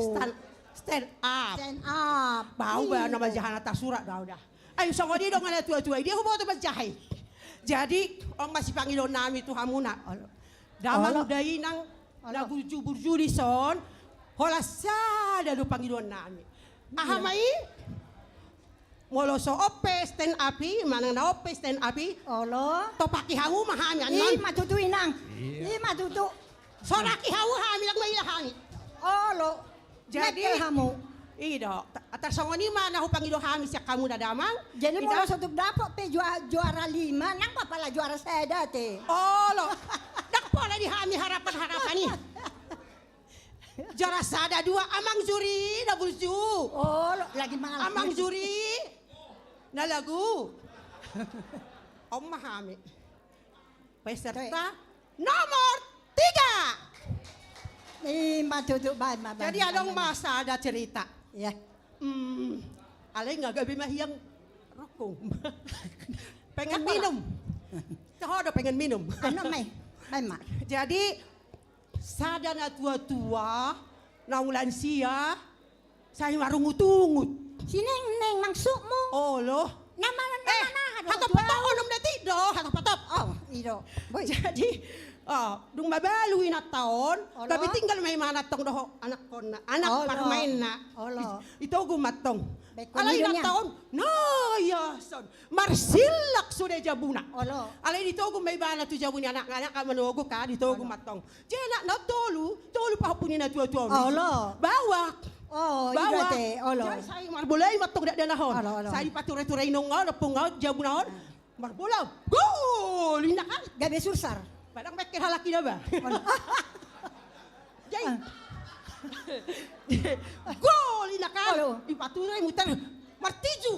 Stand, stand up. Stand up. Ba, au ba na manjaha na tarsurat do au da. Ai songon i do nga na tua-tua i, dia huboto manjaha i. Jadi on ma sipangidoonnami tu hamuna. Olo. Damang, olo, dainang, olo, na burju-burju dison, holan sada do pangidoonnami. Aha ma i? Molo so on pe stand up i, manang na on pe stand up i, olo, topaki hamu ma hami annon. I ma tutu inang. Iya. I ma tutu. Soraki hamu hami, ndang maila hami. Olo. Jadi, mengkel hamu. I do, ta-, tarsongon i ma na hupangido hami sian hamu na damang. Jadi, molo so tung dapot pe jua-, juara lima, nang pe pala juara sada te. Olo. Ndang pola di hami harapan-harapan i. Juara sada dua, amang juri na burju. Olo, lagi mangalap. Amang juri na lagu. On ma hami. Peserta nomor tiga. I ma tutu, baen ma, baen ma. Jadi adong ma sada cerita. Iya. Hmm, alai nga gabe ma hiang rokok. Pengen minum. Toho do pengen minum. Anu ma i, baen ma. Jadi sada natua-tua, na lansia, sai marungut-ungut. Si Nengneng maksudmu? Olo. Na mana, na mana, hatop-hatop on, om dati do, hatop-hatop. Oh, i do. Boi. Jadi, oh, dung mabalu inanta on, gabe tinggal ma imana tong dohot anakkonna, anak parumaenna. Olo. Ditogu ma tong. Alai inanta on, na ia son. Marsillak sude jabuna. Olo. Alai ditogu ma ibana tu jabu ni anakna, anak manogu kan, ditogu ma tong. Jadi anakna on tolu, tolu pahompu ni natua-tua on. Olo. Bawak. Oh, i do ate, olo. Jadi sai marbola i ma tong dakdanak on. Olo, olo. Sai dipature-ture inongna on, ompungna on, jabuna on. Marbola. Gol, inna kan. Gabe sursar. Padang mekkel halak i da ba. Olo. Jadi. Gol, inna kan. Olo. Dipature, mutar. Martiju.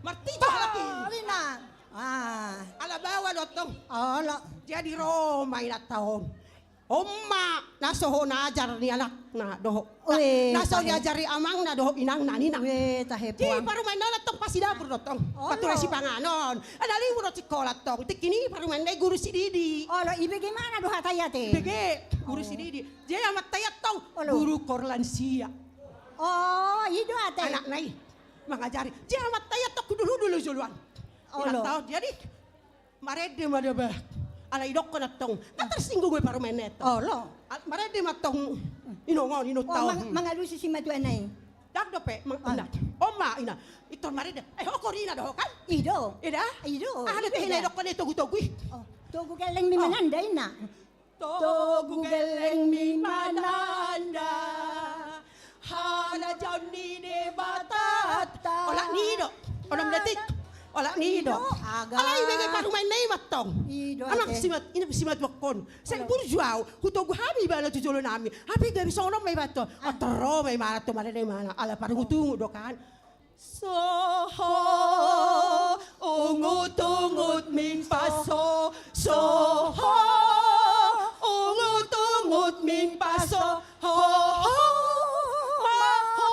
Martiju halak i. Gol, inna. Ah. Ala bawa do tong. Olo. Jadi ro ma inanta on. On ma na so hona ajar ni anakna dohot. Weh, na so diajari amangna dohot inangna ninna. Weh, tahe puang. Di parumaenna on tong pasti dapur do tong. Olo. Pature sipanganon. Ada libur do sikola tong. Tingki ni parumaenna i guru sididi. Olo, i bege ma na do hata i ate. Bege, guru sididi. Jadi amanta i tong. Olo. Guru kor lansia. Oh, i do ate. Anakna i. Mangajari. Jadi amanta i tong hudul-hudul do joloan. Olo. Inanta on. Jadi Marende ma da ba. Alai didokkon antong. Kan tersinggung be parumaenna antong. Olo. Al-, marende ma antong. Inongon, inonta on. Oh, mang-, mangalusi simatuana i. Ndang dope, mang-, ah, inna. On ma, inna. Intor marende. Eh, ho kor ina do ho kan? I do. Eda? I do. Ah, i do, eda. Didokkon i togu-togu i. Oh, togu gelleng ni mananda, inna. Togu gelleng ni mananda, halajaon ni Debatanta. Olat ni i do. Onom detik. Olat ni i do. Alai bege parumaenna i ma antong. I do. Amang simat, ina simatuakkon. Sai burju au. Hutogu hami ibana tu jolo nami. Hape gabe songon on ma ibana antong. Antong ro ma ibana antong, marende ma ibana. Ala parungutungut do kan. Soho, ungut-ungut min paso, soho, ungut-ungut min paso, ho, ho, ma, ho,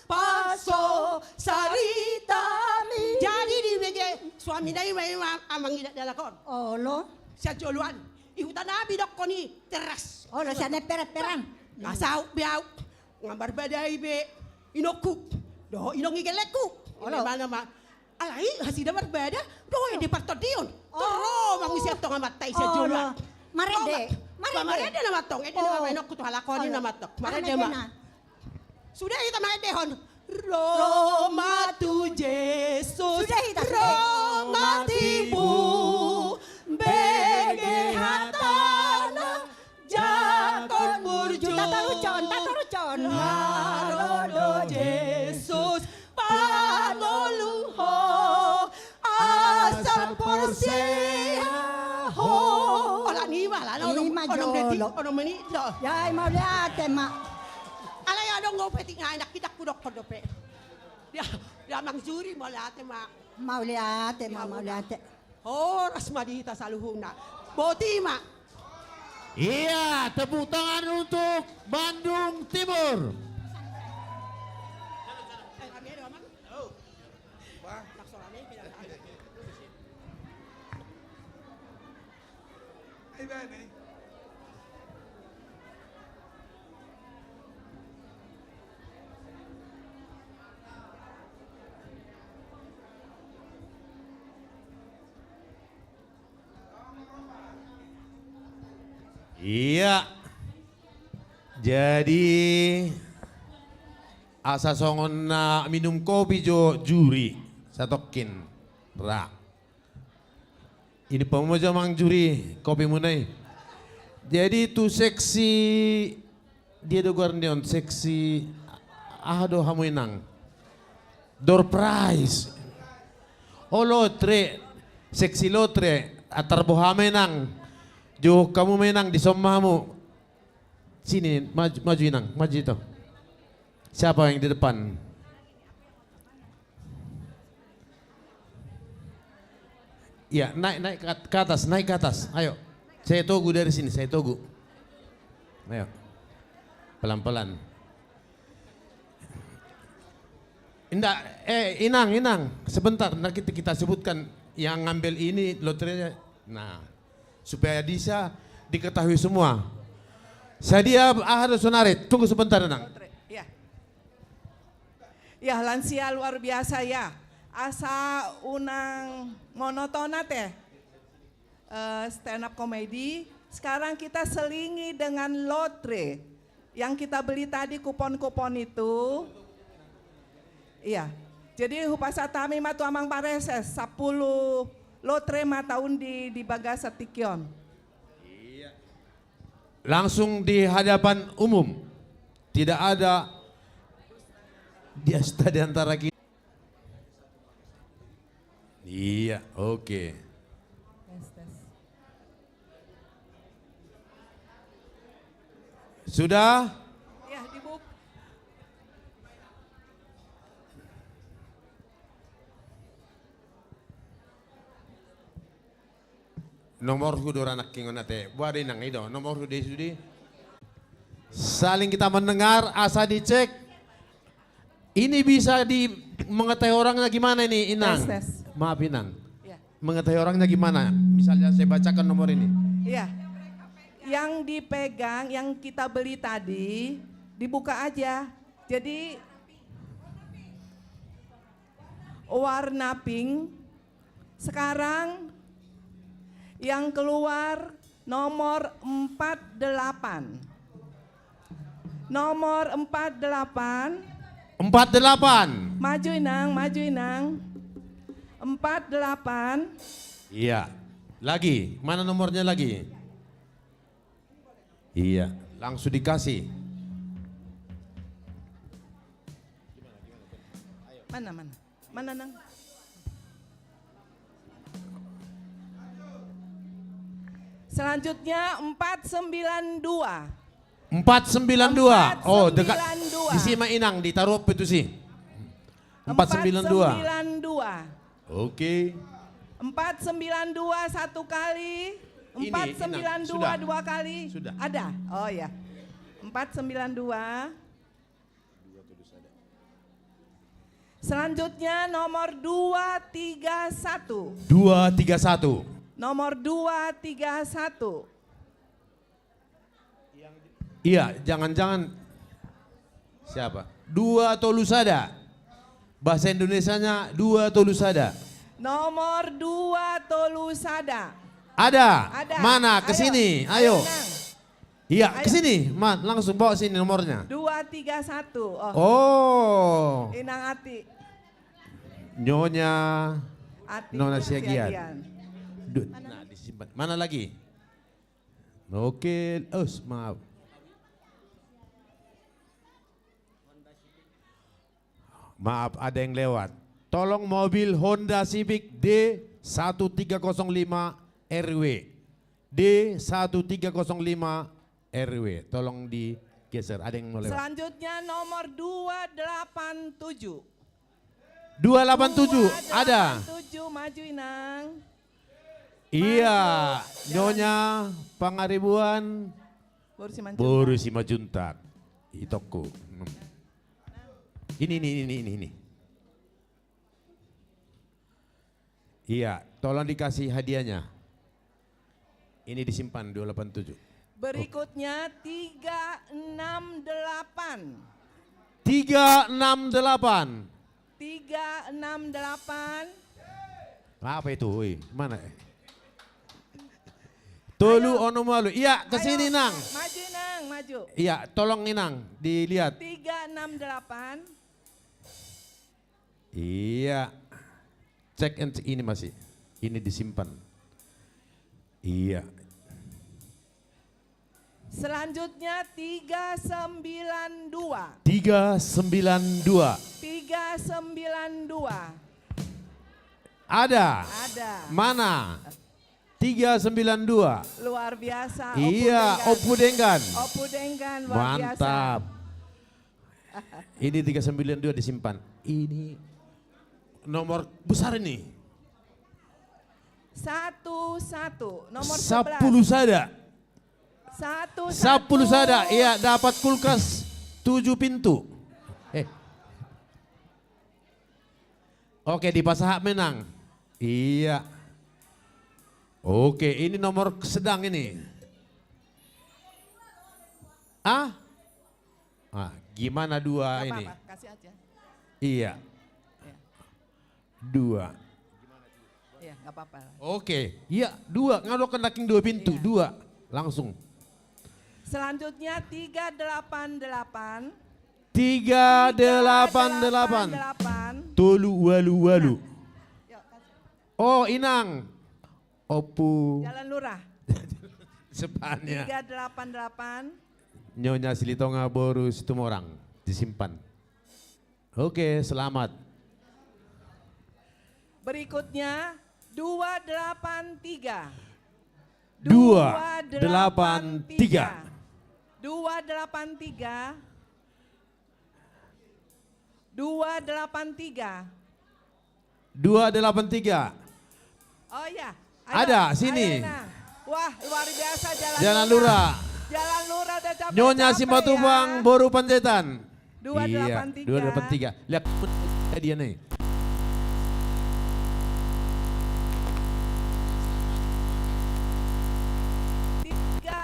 paso, sarita mi. Jadi dibege suamina i ma, i ma amang i dakdanak on. Olo. Sian joloan. I huta nami dokkon i teras. Olo, sian emperan-peran. Nga saut be au. Nga marbadai be inongku dohot inong ni gellengku. Olo. Ima na ma. Alai hasida marbada dohot ende partondion. Oh. Ro ma muse antong amanta i sian joloan. Olo. Marende. Marende. Marende nama antong. Ende nama inongku tu halak on, nama antong. Marende ma. Sude hita mangendehon. Ro ma tu Jesus. Sude hita, sude. Ro ma tibu. Bege hatana. Jakon burju. Tatarucon, tatarucon. Nga ro do Jesus pangoluhon, asal porsea ho. Olat ni i ma, ala onom, onom detik, onom menit do. Ya, i ma, mauliate ma. Alai adong do petik nga enak, idak hudokkon dope. Ya, ya, amang juri, mauliate ma. Mauliate ma, mauliate. Horas ma di hita saluhutna. Boti ma. Iya, tepuk tangan untuk Bandung Timur. Iya. Jadi asa songon na minum kopi jo juri satongkin ra. Ini pamojo amang juri, kopimuna i. Jadi tu seksi, dia do goarna on, seksi Aha do hamu, Inang? Door prize. O, lotre, seksi lotre, antar boha ma, Inang. Jok hamu ma, Inang, dison ma hamu. Sini, maju, maju, Inang, maju itu. Siapa yang di depan? Ya, naik, naik ke at-, ke atas, naik ke atas. Ayo. Saya tunggu dari sini, saya tunggu. Ayo. Pelan-pelan. Indak, eh, Inang, Inang, sebentar, nanti kita, kita sebutkan yang ngambil ini lotrenya. Nah, supaya bisa diketahui semua. Sadia aha do sonari, tunggu sebentar, Inang. Lotre, ya. Ya, lansia luar biasa ya. Asa unang monoton ate, eh, stand up comedy. Sekarang kita selingi dengan lotre yang kita beli tadi, kupon-kupon itu. Iya. Jadi hupasahat hami ma tu Amang Pareses, sampulu lotre ma ta undi di bagasan tingki on. Langsung di hadapan umum. Tidak ada dusta di antara kita. Iya, oke. Tes, tes. Sudah? Ya, dibuka. Nomorhu do ra nangkiningan ate. Boha do, Inang, i do nomorhu do i sude. Saling kita mendengar, asa dicek. Ini bisa di, mengetahui orangnya gimana ini, Inang? Tes, tes. Maaf, Inang. Ya. Mengetahui orangnya gimana? Misalnya saya bacakan nomor ini. Iya. Yang dipegang, yang kita beli tadi, dibuka aja. Jadi, warna pink. Sekarang yang keluar nomor empat delapan. Nomor empat delapan. Empat delapan. Maju, Inang, maju, Inang. Empat delapan. Iya. Lagi, mana nomornya lagi? Iya, langsung dikasih. Mana, mana? Mana, Nang? Selanjutnya empat sembilan dua. Empat sembilan dua. Oh, dekat. Empat sembilan dua. Disi ma, Inang, ditaruh apa itu sih? Empat sembilan dua. Empat sembilan dua. Oke. Empat sembilan dua satu kali. Ini, Inang, empat sembilan dua sudah. Dua kali. Sudah. Ada? Oh ya. Empat sembilan dua. Selanjutnya nomor dua tiga satu. Dua tiga satu. Nomor dua tiga satu. Iya, jangan-jangan siapa? Dua tolu sada. Bahasa Indonesianya dua tolu sada. Nomor dua tolu sada. Ada? Ada. Mana? Ayo. Ke sini, ayo. Ayo, Nang. Iya, ayo. Ke sini, Ma, langsung bawa sini nomornya. Dua tiga satu. Oh. Oh. Inang Ati. Nyonya Ati Nona Siagian. Siagian. Du-, nah, disimpan. Mana lagi? Oke, us, maaf. Maaf, ada yang lewat. Tolong mobil Honda Civic D satu tiga kosong lima R W. D satu tiga kosong lima R W. Tolong digeser, ada yang mau lewat. Selanjutnya nomor dua delapan tujuh. Dua delapan tujuh, ada. Dua delapan tujuh, maju, Inang. Iya, maju, Nyonya Pangaribuan. Boru Simanjuntak. Boru Simanjuntak. Itokku. Hmm. Ini, ini, ini, ini, ini. Iya, tolong dikasih hadiahnya. Ini disimpan, dua delapan tujuh. Berikutnya, tiga enam delapan. Tiga enam delapan. Tiga enam delapan. Apa itu? Woi, mana? Tolu onom walu. Iya, ke sini, Nang. Maju, Nang, maju. Iya, tolong, Inang, dilihat. Tiga enam delapan. Iya. Cek, ini masih. Ini disimpan. Iya. Selanjutnya tiga sembilan dua. Tiga sembilan dua. Tiga sembilan dua. Ada. Ada. Mana? Tiga sembilan dua. Luar biasa, Ompu Denggan. Iya, Ompu Denggan. Ompu Denggan, luar biasa. Mantap. Ini tiga sembilan dua disimpan. Ini nomor besar ini. Satu satu, nomor sebelas. Sapulu sada. Satu satu. Sapulu sada, iya, dapat kulkas tujuh pintu. Eh. Oke, dipasahat ma i nang. Iya. Oke, ini nomor sedang ini. Ah? Ah, gimana dua ini? Nggak apa-apa, kasih aja. Iya. Iya. Dua. Iya, nggak apa-apa. Oke, iya, dua. Ngadok kan daging dua pintu, iya. Dua. Langsung. Selanjutnya tiga delapan delapan. Tiga delapan delapan. Tiga delapan delapan. Tolu walu walu. Nah. Yuk, kasih. Oh, i nang. Ompu. Jalan Lurah. Sepanya. Tiga delapan delapan. Nyonya Silitonga boru Situmorang. Disimpan. Oke, selamat. Berikutnya, dua delapan tiga. Dua delapan tiga. Dua delapan tiga. Dua delapan tiga. Dua delapan tiga. Oh iya. Ayo, ada, sini. Ayo, Inang. Wah, luar biasa Jalan Lurah. Jalan Lurah. Jalan Lurah udah capek-capek ya. Nyonya Simatupang boru Panjaitan. Iya, dua delapan tiga. Dua delapan tiga. Lihat dia nih. Tiga.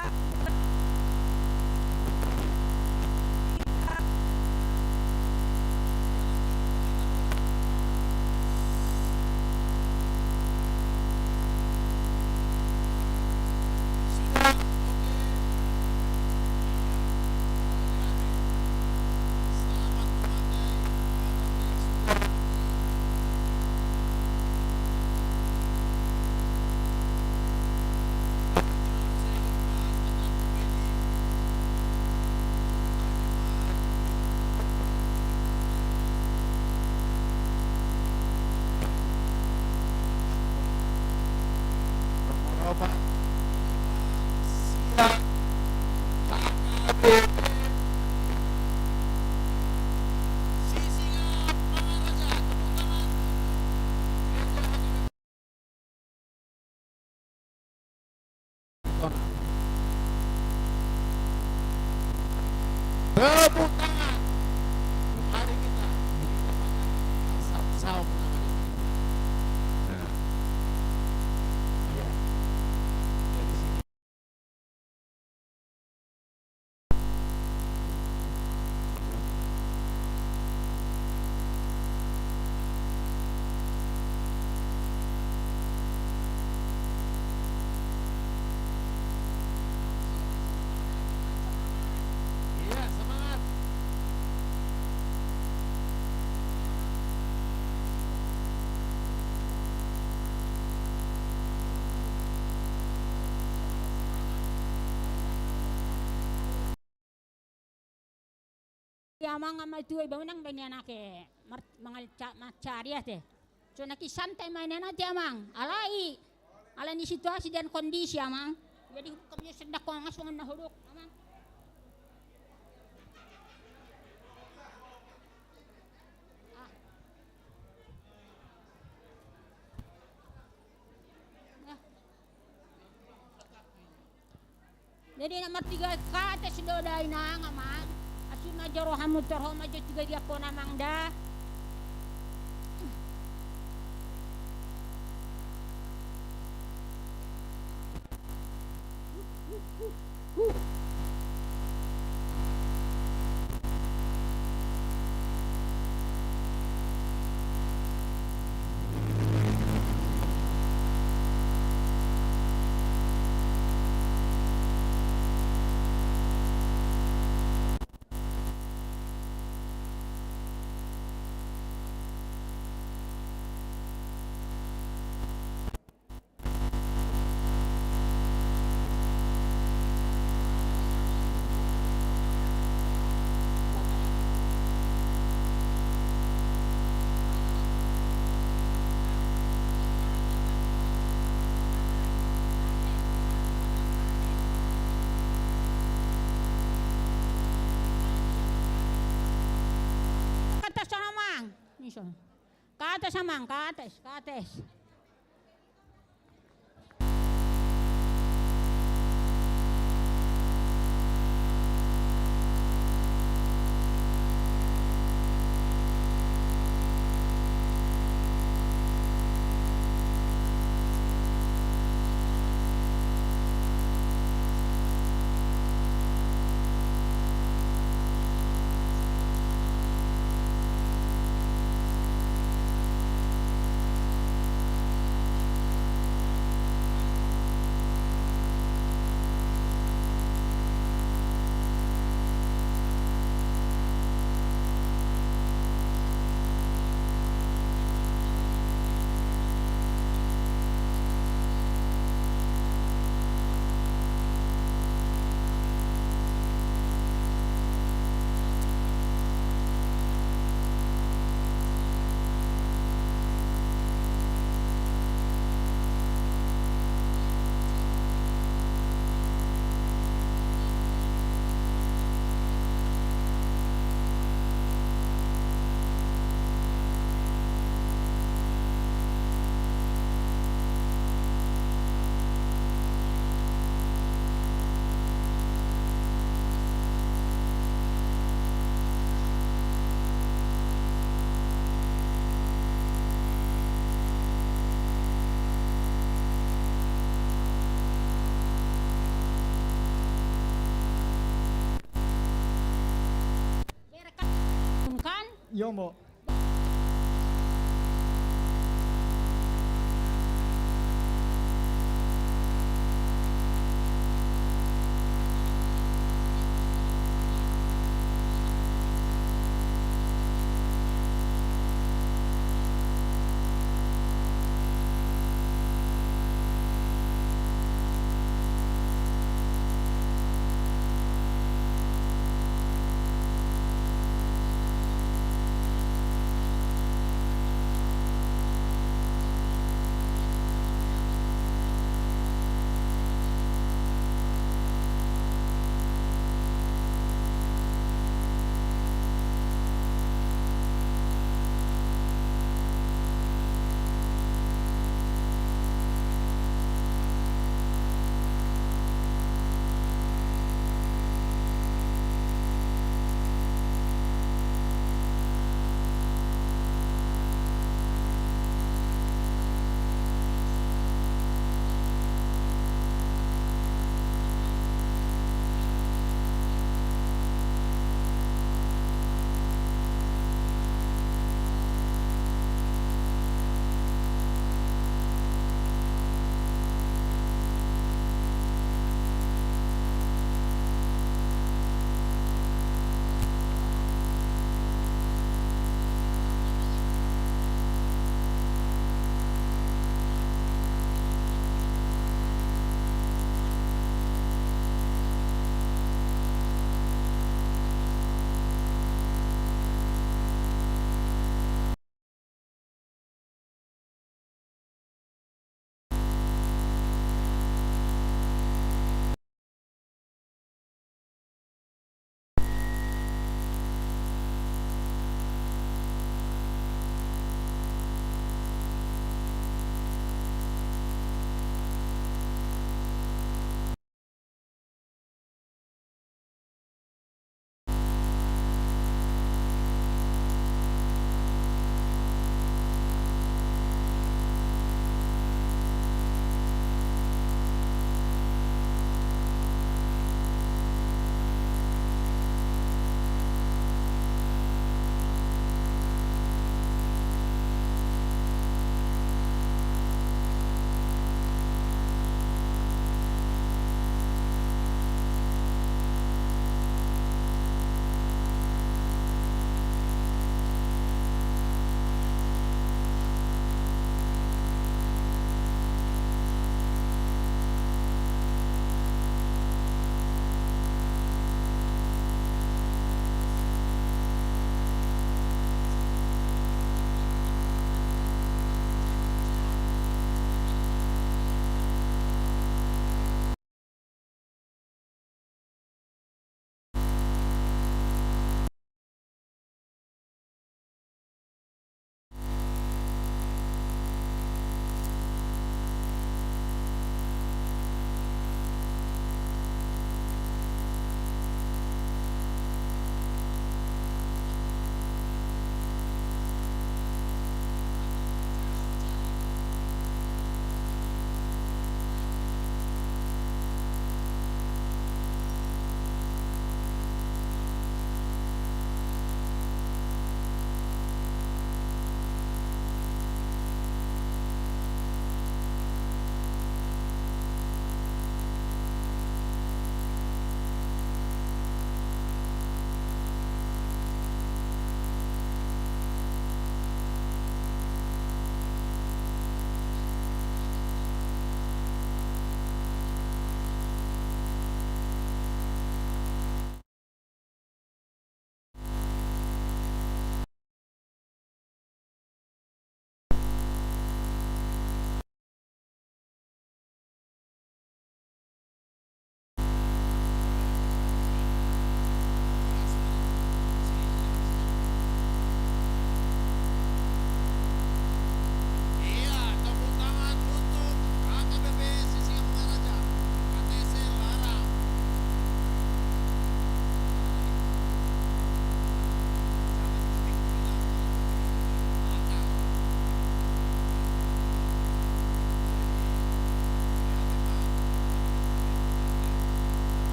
Tepuk tangan. Mari kita. Sama-sama. Nah. Iya. Dari sini. Iya, semangat. Ia amang ama tua iba unang bani anak e mangal mancari ate. Sonaki santai ma inanate amang. Alai alani situasi dan kondisi amang. Jadi kami sedang kongas songon na huduk amang. Jadi na martiga kata sidoda inang amang. Asi ma jo rohamu torho ma jo tiga dia kona amang da. Ison. Kates amang, kates, kates. Ungkan? Io mo.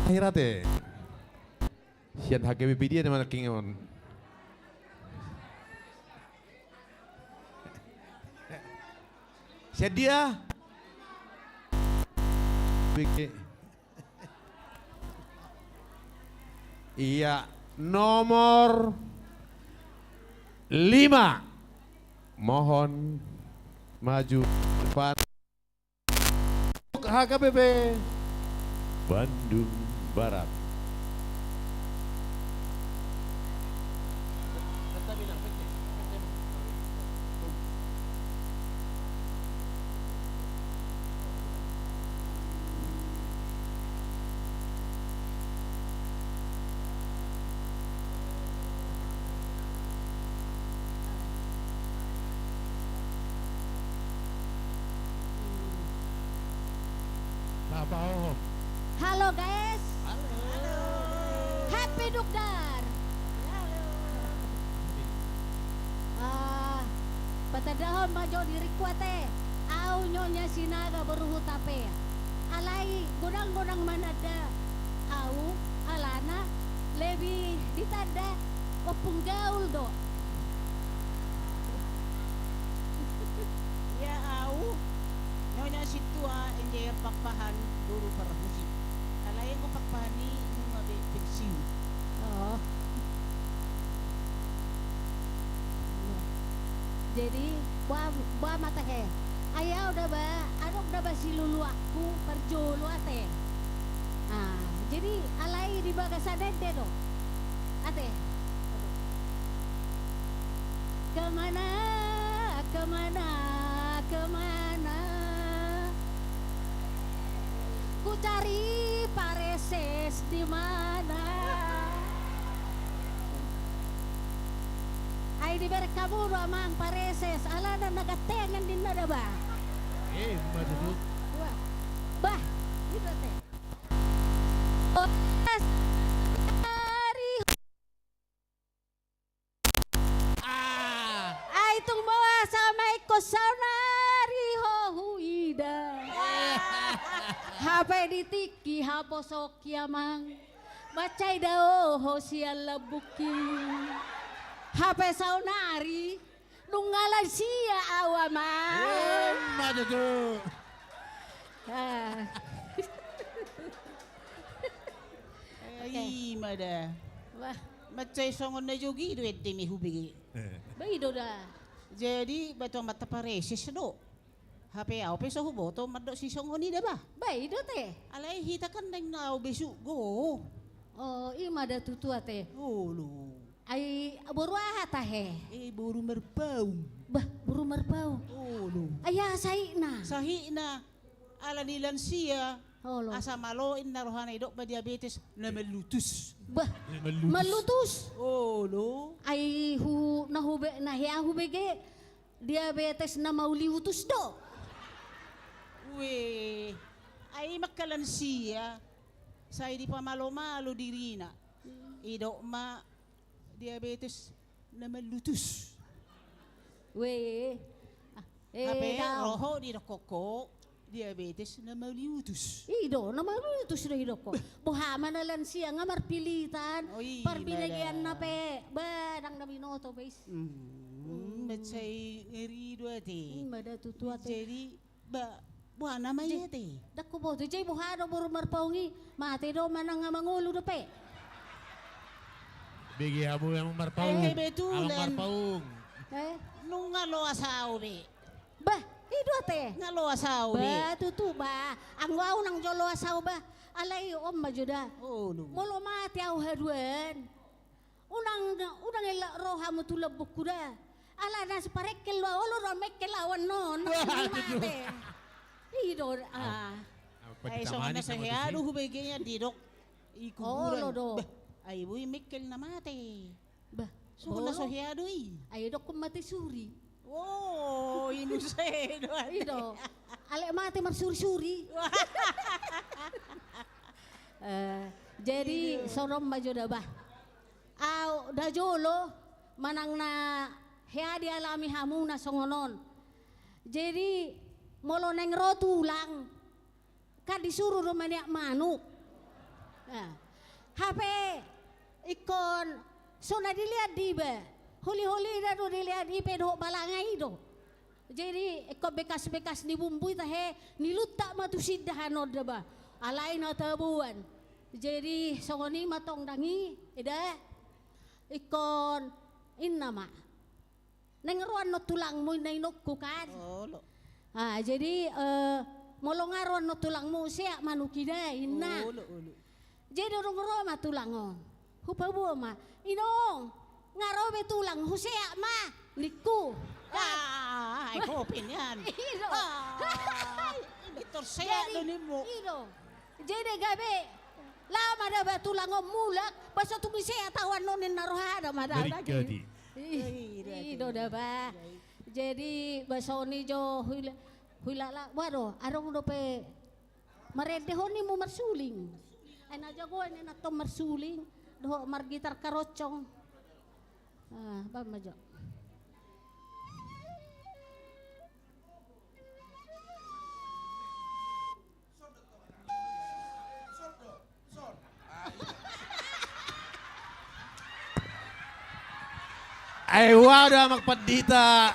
Terakhir ate. Sian H K B P dia nama king on. Sian dia. Bege. Iya, nomor lima. Mohon maju depan. H K B P Bandung Barat. Halo, guys. Halo. Happy Dukdar. Halo. Ah, patandahon ma jo diringku ate. Au Nyonya Sinaga boru Hutapea. Alai godang-godang mananda au alana lebih ditanda ompung gaul do. Ia au Nyonya Sintua Engineer Pakpahan boru Parhusip. Alai anggo Pakpahan i nunga be pensiun. Oh. Jadi, boha, boha ma tahe. Ai au da ba, adong da ba siluluanku parjolo ate. Ah, jadi alai di bagasan ende do. Ate. Kemana, kemana, kemana? Ku cari Pareses di mana? Ai dibereng hamu do amang Pareses, alana na gantengan ninna da ba. Eh, ima tutu. Wah. Bah, i do ate. Pareses. Ah. Ai tung boasa ma ingkon saonari ho huida. Hape di tingki haposoki amang. Mansai dao ho sian lambungki. Hape saonari nunga lansia au amang. Eh, ima tutu. Ah. Eh, oke. Ima da. Wah. Mansai songon na jogi do ende me hubege. Eh. Ba i do da. Jadi, ba tu amanta Pareses do. Hape au pe so huboto mandok sisongon i da ba. Ba i do ate. Alai hita kan naeng na au besuk go. Oh, ima da tutu ate. Olo. Ai boru aha tahe? Eh, boru Marpaung. Bah, boru Marpaung. Olo. Ai aha sahitna? Sahitna. Ala ni lansia. Olo. Asa malo inna rohana, idok ma diabetes na mallutus. Bah, na mallutus. Mallutus? Olo. Ai hu, na hube, na hea hubege diabetes na mauliutus do. Weh, ai mangkalansia. Sai dipamalo-malo dirina. Idok ma diabetes na mallutus. Weh. Ah, eh, hape roho didokkon ho diabetes na mauliutus. I do, na mauliutus do idokkon ho. Boha ma na lansia nga marpilitan. Oh, i ma da. Parbinegeanna pe ba ndang na binoto be is. Hmm, mansai ngeri do ate. Ima da tutu ate. Jadi Ba, boha nama i ate? Ndang huboto, jadi boha do boru Marpaung i? Mate do manang nga mangolu dope? Bege hamu amang Marpaung. Eh, kebetulan. Amang Marpaung. Eh? Nunga loas au be. Bah, i do ate. Nga loas au be. Ba, tutu ba. Anggo au nang jo loas au ba. Alai on ma jo da. Olo. Molo mate au haduan. Unang, unang ela ro hamu tu lambungku da. Alana siparengkel do, olo do mengkel au annon. Wah, mate. I do, ah. Ai songon na so hea do hubege nian didok i kuburan. Olo do. Bah, ai boi mengkel na mate. Bah, songon na so hea do i. Ai dokkon mate suri. Oh, i muse do ate. I do. Alek mate marsuri-suri. Wah. Eh, jadi songon on ma jo da bah. Au da jolo manang na hea dialami hamu na songon on. Jadi molo naeng ro tulang, kan disuru do maniak manuk. Ah. Hape ingkon so na dilean di iba. Holi-holina do dilean i pe dohot balanga i do. Jadi ingkon bekas-bekas ni bumbu i tahe niluntak ma tusi indahan on da ba. Alai na taboan. Jadi songon i ma tong dang i, eda. Ingkon inna ma. Naeng ro annon tulangmu, inna inongku kan. Olo. Ah, jadi, eh, molo nga ro annon tulangmu, seat ma nukida, inna. Olo, olo. Jadi dung ro ma tulang on. Hupaboa ma, "Inong, nga ro be tulang, huseat ma," ningku. Ah, ai kopi nian. I do. Ah, pintor seat do nimmu. I do. Jadi gabe, laho ma da ba tulang on mulak, ba so tung i seat au annon, ninna rohana ma da. Merikkati. I do da ba. Jadi ba songon i jo huila, huilala, waduh, adong dope marende ho nimmu marsuling. Ai na jago i ninna tong marsuling dohot margitar karoncong. Ah, baen ma jo. Ai ua do amang pandita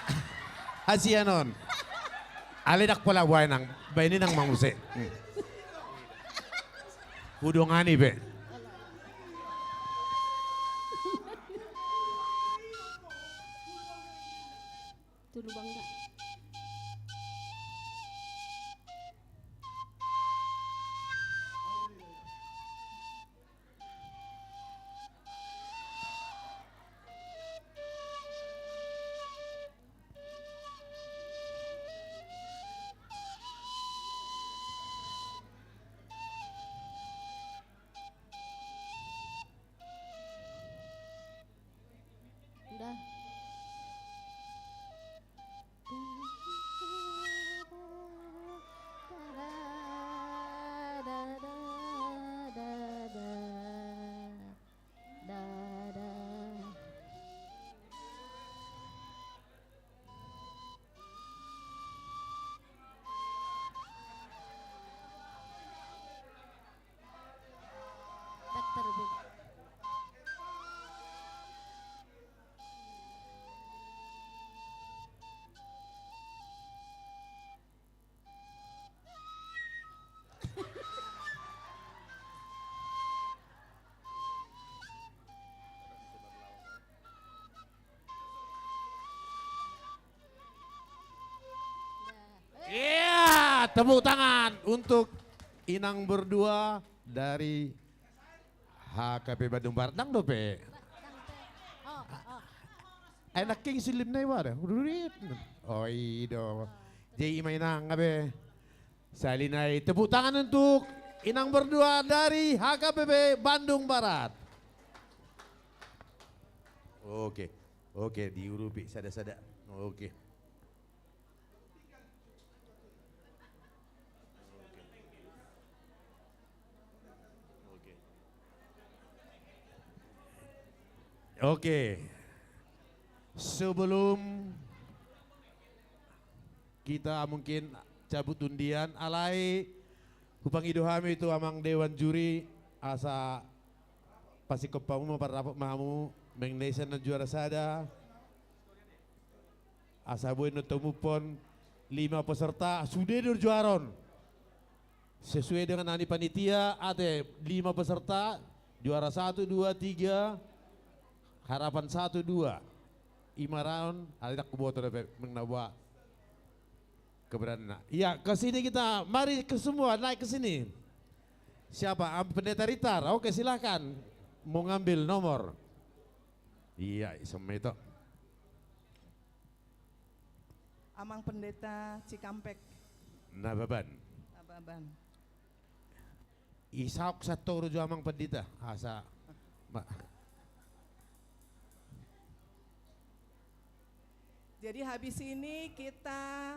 hasian on. Alai ndang pola ua inang, baen inang ma muse. Hmm. Hudongani be. Tulu bangga. Udah. Iya, tepuk tangan untuk Inang berdua dari H K P Bandung Barat. Ndang dope. Enak king silim na iwa da. Udurit. Oh, i do. Jadi ima inang abe. Sahali nai tepuk tangan untuk Inang berdua dari H K P P Bandung Barat. Oke. Oke, diurupi sada-sada. Oke. Oke. Sebelum kita mungkin cabut undian, alai hupangido hami tu amang dewan juri asa pasingkop hamu ma, parrapot ma hamu, manang na ise na juara sada. Asa boi na tumumpa on lima peserta, sude do juara on. Sesuai dengan na ni panitia, ate lima peserta, juara satu, dua, tiga, harapan satu, dua. Ima ra on, alai ndang huboto dope manang na boha keberanianna. Iya, ke sini kita, mari ke semua, naik ke sini. Siapa? Am-, Pendeta Ritar. Oke, silakan. Mau ngambil nomor. Iya, i ma ito. Amang Pendeta Cikampek. Nababan. Nababan. Isaok santoro jo amang pandita. Asa. Ma- Jadi habis ini kita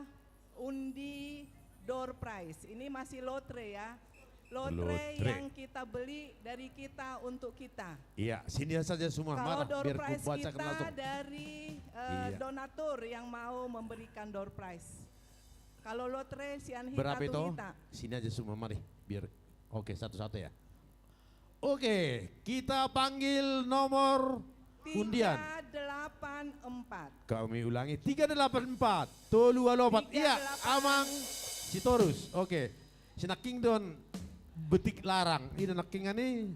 undi door prize. Ini masih lotre ya. Lotre. Lotre yang kita beli dari kita untuk kita. Iya, sini saja semua. Kalau marah, door prize kita dari, eh, iya, donatur yang mau memberikan door prize. Kalau lotre sian hita. Berapa itu? Sini aja semua, mari. Biar, oke, satu-satu ya. Oke, kita panggil nomor undian. Tiga delapan empat. Kami ulangi, tiga delapan empat. Tolu ualu opat. Iya, tiga delapan. Amang Sitorus. Oke. Si nangkin do on betik larang. Ida nangkin ani.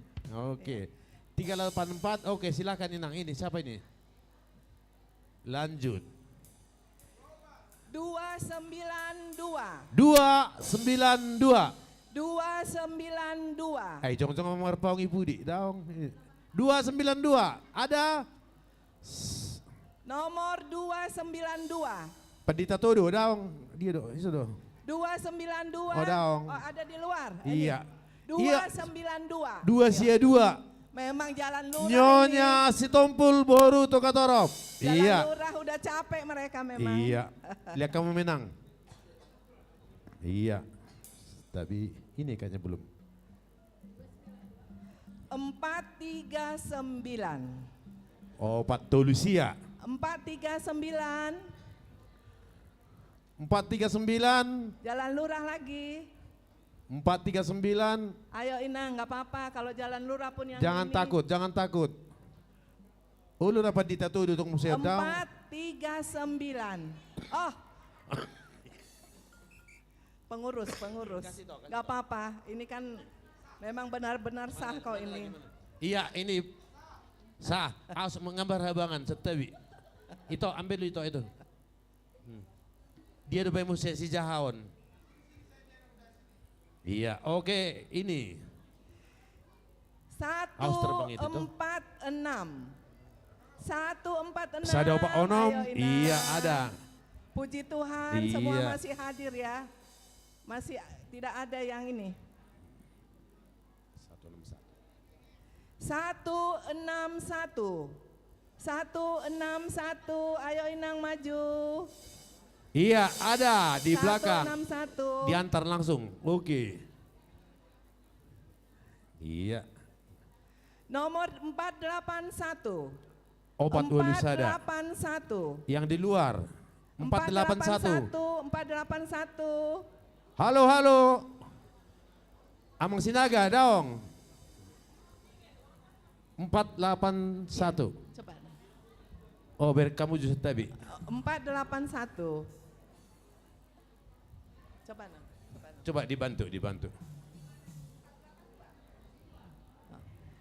Oke. Iya. Tiga delapan empat. Oke, silakan, Inang. Ini siapa ini? Lanjut. Dua sembilan dua. Dua sembilan dua. Dua sembilan dua. Eh, jongjong marpaung i pudi, daong. Dua sembilan dua. Ada? Nomor dua sembilan dua. Pandita Todo, daong. Dia do, iso do. Dua sembilan dua. Oh, daong. Oh, ada di luar. Iya. Ini. Iya. Dua sembilan dua. Dua sia dua. Memang jalan lurah ini. Nyonya Sitompul boru Togatorop. Jalan lurah udah capek mereka memang. Iya. Lihat kamu menang. Iya. Tapi ini kayaknya belum. Empat tiga sembilan. Opat tolu sia. Empat tiga sembilan. Empat tiga sembilan. Jalan lurah lagi. Empat tiga sembilan. Ayo, Inang, nggak apa-apa kalau jalan lurah pun yang ini. Jangan takut, jangan takut. Ulu na Pandita Todo tung muse, daong. Empat tiga sembilan. Oh. Pengurus, pengurus. Kasih tau, kasih tau. Nggak apa-apa. Ini kan memang benar-benar sah kok ini. Mana, mana, mana? Iya, ini sah. Aos manggambar habangan, santabi. Ito, ambil ito, ito. Hmm. Dia do pe muse sijahaon. Iya, oke, ini. Aos terbang itu tuh. Satu empat enam. Satu empat enam. Sada opat onom. Ayo, Inang. Iya, ada. Puji Tuhan, semua masih hadir ya. Iya. Masih tidak ada yang ini. Satu enam satu. Satu enam satu. Satu enam satu, ayo Inang maju. Iya, ada di belakang. Satu enam satu. Diantar langsung. Oke. Iya. Nomor empat delapan satu. Opat ualu sada. Empat delapan satu. Yang di luar. Empat delapan satu. Empat delapan satu, empat delapan satu. Halo, halo. Amang Sinaga, daong. Empat delapan satu. Coba. Oh, biar kamu justru tadi. Empat delapan satu. Coba, Nang. Coba, Nang. Coba dibantu, dibantu.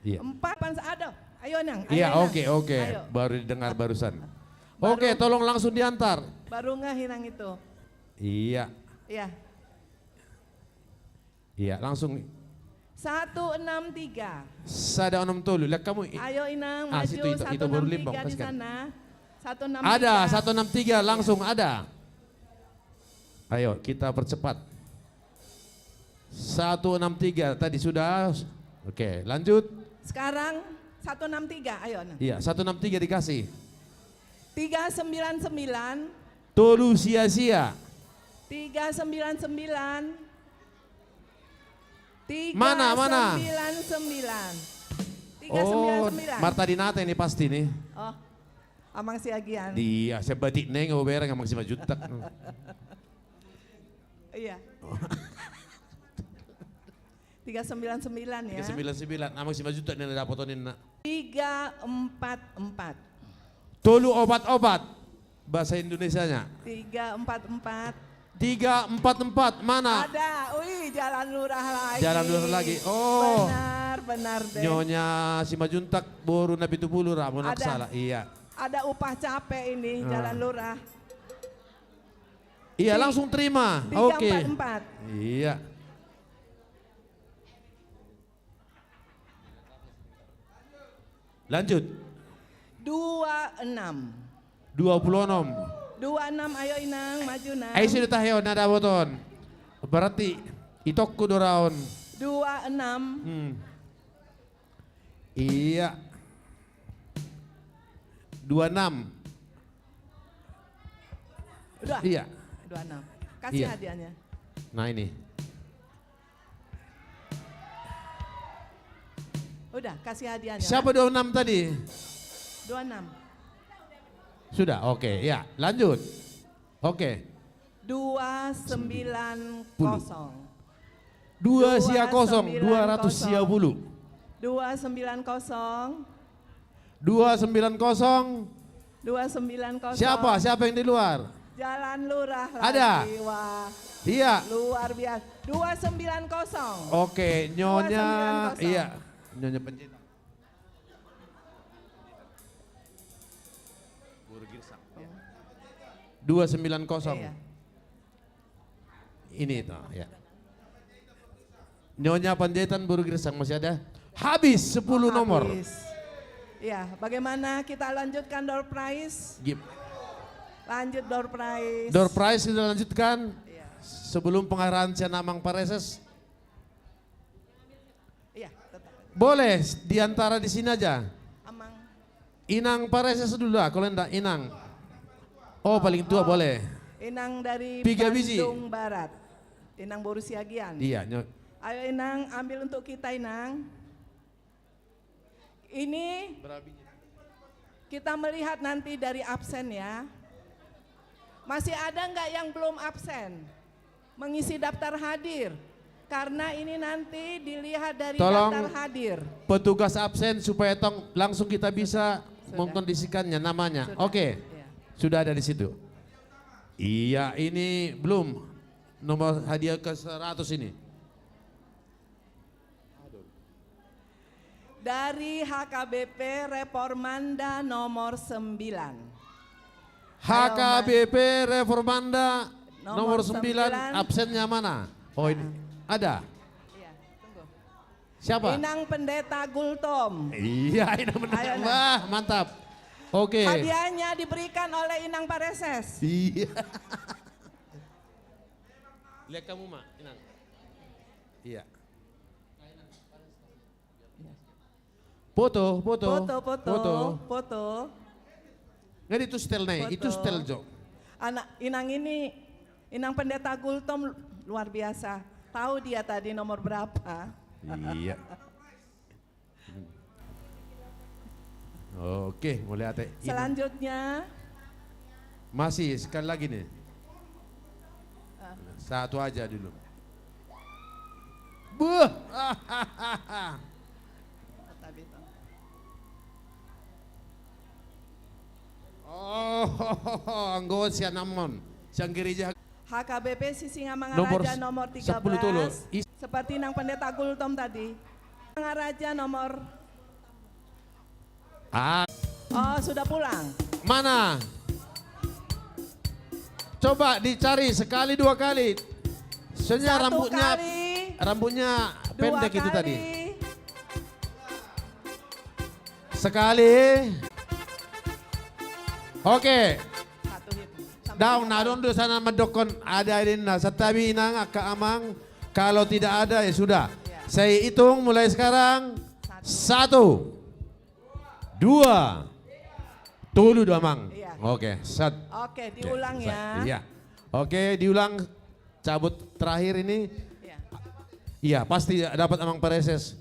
Iya. Empat, pan-, aduh. Ayo, Nang. Iya, ayo, Nang. Oke, oke. Ayo. Baru didengar barusan. Baru. Oke, tolong langsung diantar. Baru ngeh, Inang, itu. Iya. Iya. Iya, langsung. Satu enam tiga. Sada onom tolu. Lihat kamu. Ayo, Inang, maju. Ah, situ, itu, itu baru limbang, pas kan. Satu enam tiga di sana. Satu enam tiga. Ada, satu enam tiga, langsung ada. Ayo, kita percepat. Satu enam tiga tadi sudah. Oke, lanjut. Sekarang satu enam tiga, ayo, nah. Iya, satu enam tiga dikasih. Tiga sembilan sembilan. Tolu sia sia. Tiga sembilan sembilan. Mana, mana? Tiga sembilan sembilan. Tiga sembilan sembilan. Oh, Marta Dinata ini pasti nih. Oh. Amang Siagian. Iya, sebatik neng, oh, bereng Amang Simanjuntak. Iya. Tiga sembilan sembilan, ya. Tiga sembilan sembilan, Amang Simanjuntak na dapoton ninna. Tiga empat empat. Tolu opat opat. Bahasa Indonesianya. Tiga empat empat. Tiga empat empat, mana? Ada, wih, jalan lurah lagi. Jalan lurah lagi, oh. Benar, benar deh. Nyonya Simanjuntak, boru na pitu pulu, ra, molo nggak salah, iya. Ada upah capek ini, jalan lurah. Iya, langsung terima. Oke. Tiga empat empat. Iya. Lanjut. Dua enam. Dua pulu onom. Dua enam, ayo Inang, maju Nang. Ai sudah tahe on, na dapoton. Berarti itokku do ra on. Dua enam. Hmm. Iya. Dua enam. Udah. Iya. Dua enam. Kasih hadiahnya. Nah, ini. Udah, kasih hadiahnya. Siapa dua enam tadi? Dua enam. Sudah, oke, ya, lanjut. Oke. Dua sembilan kosong. Dua sia kosong, dua ratus sia pulu. Dua sembilan kosong. Dua sembilan kosong. Dua sembilan kosong. Siapa? Siapa yang di luar? Jalan Lurah. Ada? Lagi, wah. Iya. Luar biasa. Dua sembilan kosong. Oke, Nyonya. Dua sembilan kosong. Iya. Nyonya Panjaitan. Boru Girsang. Dua sembilan kosong. Iya. Ini toh, ya. Nyonya Panjaitan, Boru Girsang, masih ada? Habis sepuluh nomor. Habis. Ya, bagaimana kita lanjutkan door prize? Gim- Lanjut door prize. Door prize kita lanjutkan. Iya. Sebelum pengarahan sian Amang Pareses. Iya, tetap. Boleh, di antara di sini aja. Amang. Inang Pareses dulu lah, kalau enggak Inang. Oh, paling tua boleh. Inang dari Bandung Barat. Inang Boru Siagian. Iya, Nyo. Ayo Inang, ambil untuk kita Inang. Ini kita melihat nanti dari absen ya. Masih ada nggak yang belum absen? Mengisi daftar hadir. Karena ini nanti dilihat dari daftar hadir. Tolong petugas absen supaya tong langsung kita bisa mengkondisikannya namanya. Sudah. Oke. Iya. Sudah ada di situ. Iya, ini belum. Nomor hadiah ke seratus ini. Dari H K B P Reformanda nomor sembilan. Ayo, Mas. H K B P Reformanda nomor sembilan, absennya mana? Oh, ini. Ada? Iya, tunggu. Siapa? Inang Pendeta Gultom. Iya, Inang Pendeta. Ayo, Nang. Wah, mantap. Oke. Hadiahnya diberikan oleh Inang Pareses. Iya. Lihat kamu, Mak, Inang. Iya. Foto, foto, foto, foto, foto. Nggak, itu setel, Nay. Itu setel, Jo. Anak Inang ini, Inang Pendeta Gultom luar biasa. Tahu dia tadi nomor berapa? Iya. Oke, mauliate. Selanjutnya. Masih, sekali lagi nih. Ah. Satu aja dulu. Buh. Oh, anggo sian Ambon, sian gereja. H K B P Sisingamangaraja nomor tiga belas. Seperti Inang Pendeta Gultom tadi. Mangaraja nomor. Ah. Oh, sudah pulang. Mana? Coba dicari sekali, dua kali. Soalnya rambutnya pendek itu tadi. Sekali. Oke. Daong, na adong do sana mandokkon, ada ninna, santabi Inang, angka Amang, kalau tidak ada ya sudah. Saya hitung mulai sekarang. Satu, dua, tolu do Amang. Iya. Oke, set. Oke, diulang ya. Iya. Oke, diulang, cabut terakhir ini. Iya. Iya, pasti dapat Amang Pareses.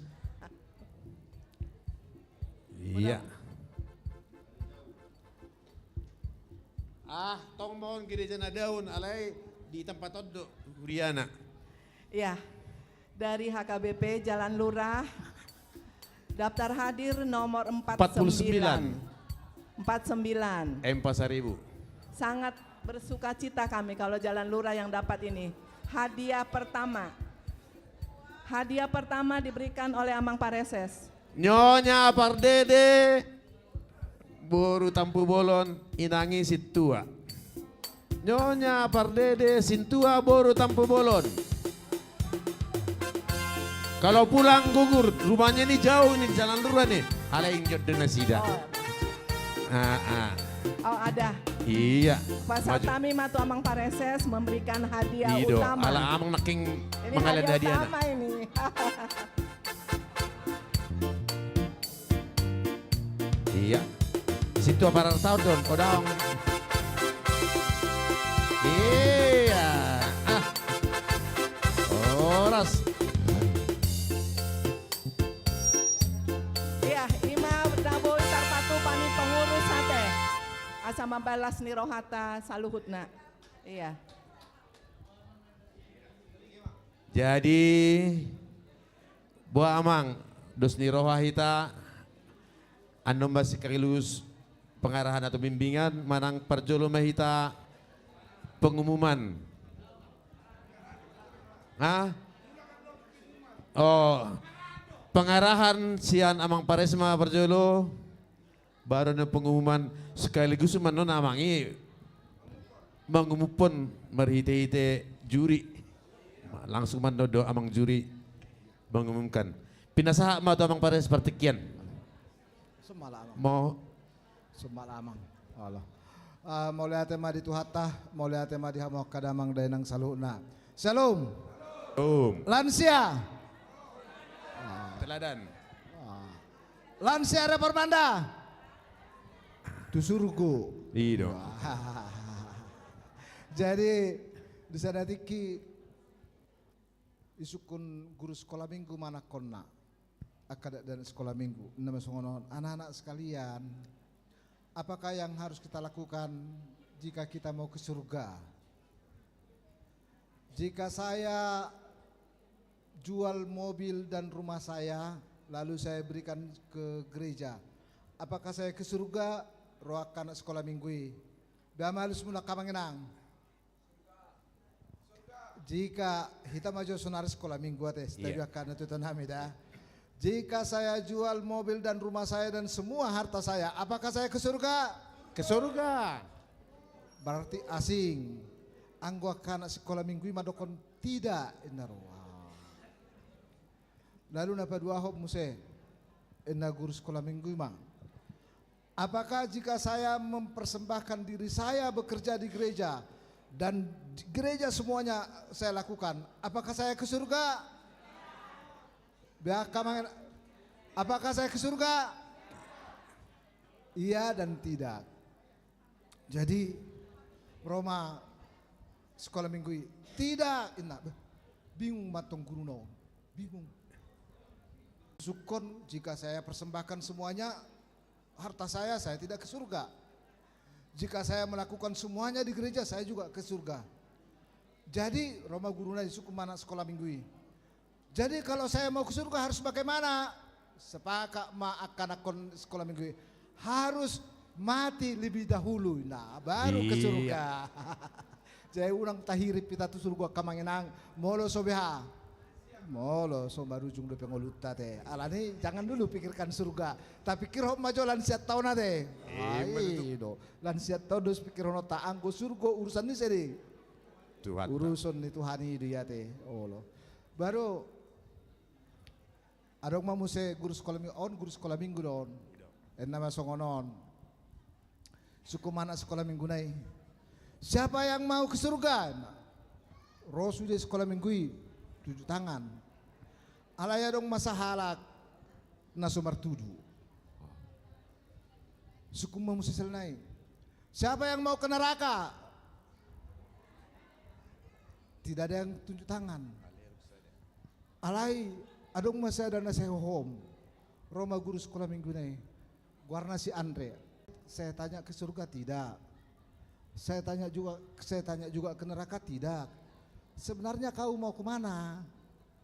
Iya. Ah, tong ma on gereja na daun, alai di tempat on do huriana. Iya. Dari H K B P Jalan Lurah, daftar hadir nomor empat puluh sembilan. Empat sembilan. Empat sembilan. M empat seribu. Sangat bersukacita kami kalau Jalan Lurah yang dapat ini. Hadiah pertama. Hadiah pertama diberikan oleh Amang Pareses. Nyonya Pardede, boru Tampubolon, inang i sintua. Nyonya Pardede, sintua boru Tampubolon. Kalau pulang gugur, rumahnya ini jauh ini, Jalan Lurah nih. Alai injot do nasida. Oh. Ah, ah. Oh, ada. Iya. Pasahat hami ma tu Amang Pareses memberikan hadiah utama. Ala Amang nangkin mangalehon hadiah utama ini. Iya. Sintua parartaon do on, Odaong. Iya. Ah. Horas. Iya, ima na boi tarpatupa ni pengurus ate. Asa mambalas ni rohanta saluhutna. Iya. Jadi, boha Amang, Dos ni roha hita, annon ma sekaligus pengarahan atau bimbingan, manang parjolo ma hita pengumuman. Hah? Oh, pengarahan sian Amang Pares ma parjolo. Baru na pengumuman sekaligus ma non amang i mangumumhon marhite-hite juri. Langsung ma non do amang juri mangumumkan. Pinasahat ma tu Amang Pares partingkian. Sumala amang. Mo. Sumala amang. Olo. Ah, mauliate ma di Tuhanta, mauliate ma di hamu angka damang dainang saluhutna. Shalom. Shalom. Lansia. Teladan. Ah. Lansia reformanda. Tu surgo. I do. Jadi, di sada tingki isungkun guru sekolah minggu ma anakkonna. Angka dakdanak sekolah minggu. Inna ma songon on, anak-anak sekalian, apakah yang harus kita lakukan jika kita mau ke surga? Jika saya jual mobil dan rumah saya, lalu saya berikan ke gereja, apakah saya ke surga? Ro angka anak sekolah minggu i. Bea ma alusmuna angka amang inang. Jika, hita ma jo sonari sekolah minggu ate, setiap angka na tutu nami da. Jika saya jual mobil dan rumah saya dan semua harta saya, apakah saya ke surga? Ke surga. Berarti asing. Anggo angka anak sekolah minggu i mandok tidak, inna ro. Lalu na paduahon muse, inna guru sekolah minggu i ma. Apakah jika saya mempersembahkan diri saya bekerja di gereja dan di gereja semuanya saya lakukan, apakah saya ke surga? Bea angka amang, apakah saya ke surga? Iya dan tidak. Jadi, ro ma sekolah minggu i. Tidak, inna. Beh, bingung ma antong guruna on. Bingung. Sungkun, jika saya persembahkan semuanya, harta saya, saya tidak ke surga. Jika saya melakukan semuanya di gereja, saya juga ke surga. Jadi, ro ma guruna i, sungkun ma anak sekolah minggu i. Jadi, kalau saya mau ke surga harus bagaimana? Sepakat ma angka anakkon sekolah minggu i. Harus mati lebih dahulu, nah, baru ke surga. Jadi, unang tahirim hita tu surgo angka amang inang, molo so beha. Molo so marujung dope ngolunta ate. Alani, jangan dulu pikirkan surga. Tapikirhon ma jo lansia taon ate. I do. Lansia taon do so pikirhononta, anggo surgo urusan ni ise do i? Tuhan. Urusan ni Tuhan i do i ate. Olo. Baru adong ma muse guru sekolah minggu on, guru sekolah minggu do on. Inna ma songon on. Sungkun ma anak sekolah minggu na i. Siapa yang mau ke surga? Ro sude sekolah minggu i, tunjuk tangan. Alai adong ma sahalak na so martudu. Sungkun ma muse sel na i. Siapa yang mau ke neraka? Tidak ada yang tunjuk tangan. Alai adong ma sada na sai hohom. Ro ma guru sekolah minggu na i. Goarna si Andre. Saya tanya ke surga, tidak. Saya tanya juga, saya tanya juga ke neraka, tidak. Sebenarnya kau mau ke mana?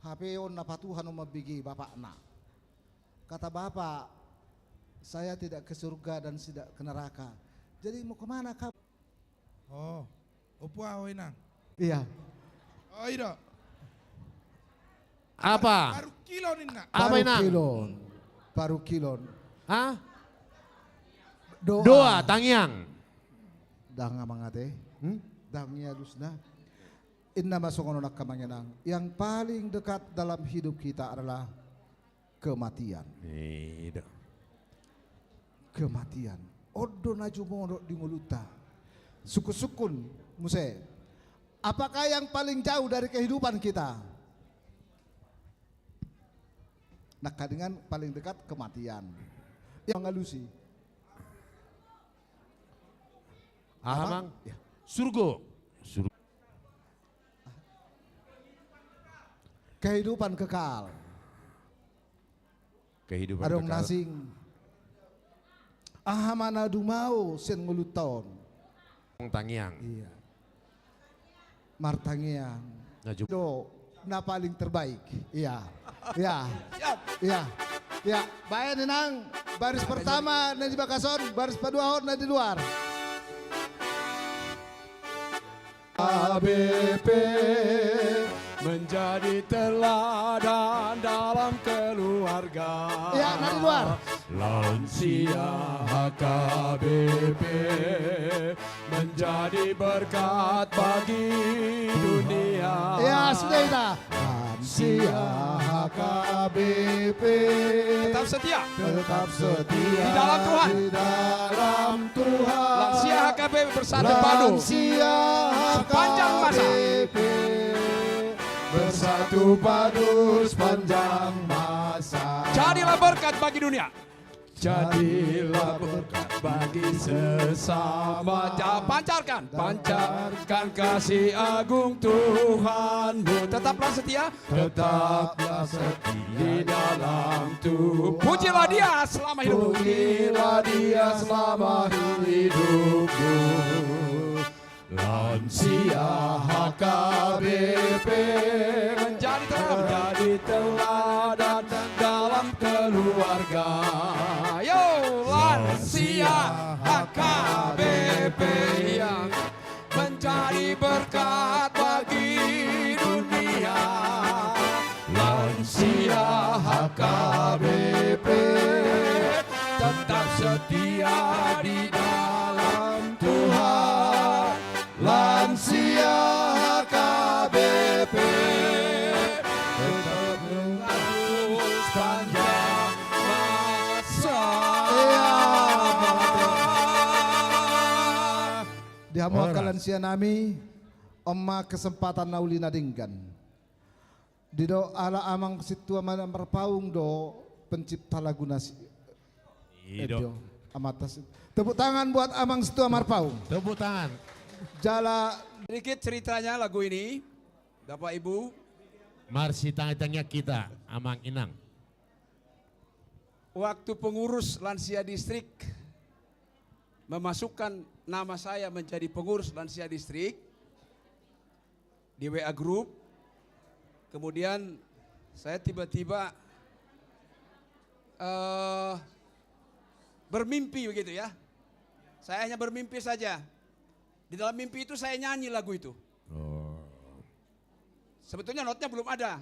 Hape on na patuhan on mambege bapakna. Kata bapak, saya tidak ke surga dan tidak ke neraka. Jadi mau ke mana kau? Oh, ompu ahu inang. Iya. Oh, i do. Apa? Parungkilon inna. Apa inang? Parungkilon. Parungkilon. Hah? Doa. Doa, tangiang. Ndang amang ate. Hmm? Ndang i alusna. Inna ma songon on angka amang inang. Yang paling dekat dalam hidup kita adalah kematian. I do. Kematian. On do na jumolo di ngolunta. Sungkun-sungkun muse. Apakah yang paling jauh dari kehidupan kita? Nangkiningan paling dekat kematian. Yang mangalusi. Aha, Amang? Ya. Surgo. Sur- Kehidupan kekal. Kehidupan kekal. Adong na asing. Aha ma na dumao sian ngolunta on? Tangiang. Iya. Martangiang. Na ju- do na paling terbaik. Iya. Iya. Siap. Iya. Ya, baen, Inang, baris pertama na di bagasan, baris paduahon na di luar. H K B P menjadi teladan dalam keluarga. Ya, na di luar. Lansia H K B P menjadi berkat bagi dunia. Ya, sudah, Ita. Lansia H K B P. Tetap setia. Tetap setia. Di dalam Tuhan. Di dalam Tuhan. Lansia H K B P bersatu padu. Lansia H K B P. Sepanjang masa. Bersatu padu sepanjang masa. Jadilah berkat bagi dunia. Jadilah berkat bagi sesama. Ja-, pancarkan. Pancarkan kasih agung Tuhanmu. Tetaplah setia. Tetaplah setia di dalam Tuhan. Pujilah Dia selama hidupmu. Pujilah Dia selama hidupmu. Lansia H K B P menjadi teladan, menjadi teladan dalam keluarga. Yo, lansia H K B P yang menjadi berkat bagi dunia. Lansia H K B P tetap setia di dalam Tuhan. Lansia H K B P tetap setia sepanjang masa. Iya. Di hamu angka lansia nami, on ma kesempatan na uli na denggan. Didok ala amang sintua ma-, marpaung do pencipta lagu na si-, i do. Edo, amanta si-, tepuk tangan buat amang sintua marpaung. Tepuk tangan. Jala sedikit ceritanya lagu ini, Bapak Ibu. Marsitangiang-tangiang hita, Amang Inang. Waktu pengurus lansia distrik memasukkan nama saya menjadi pengurus lansia distrik di W A grup, kemudian saya tiba-tiba, eh, bermimpi begitu ya. Saya hanya bermimpi saja. Di dalam mimpi itu saya nyanyi lagu itu. Oh. Sebetulnya notnya belum ada.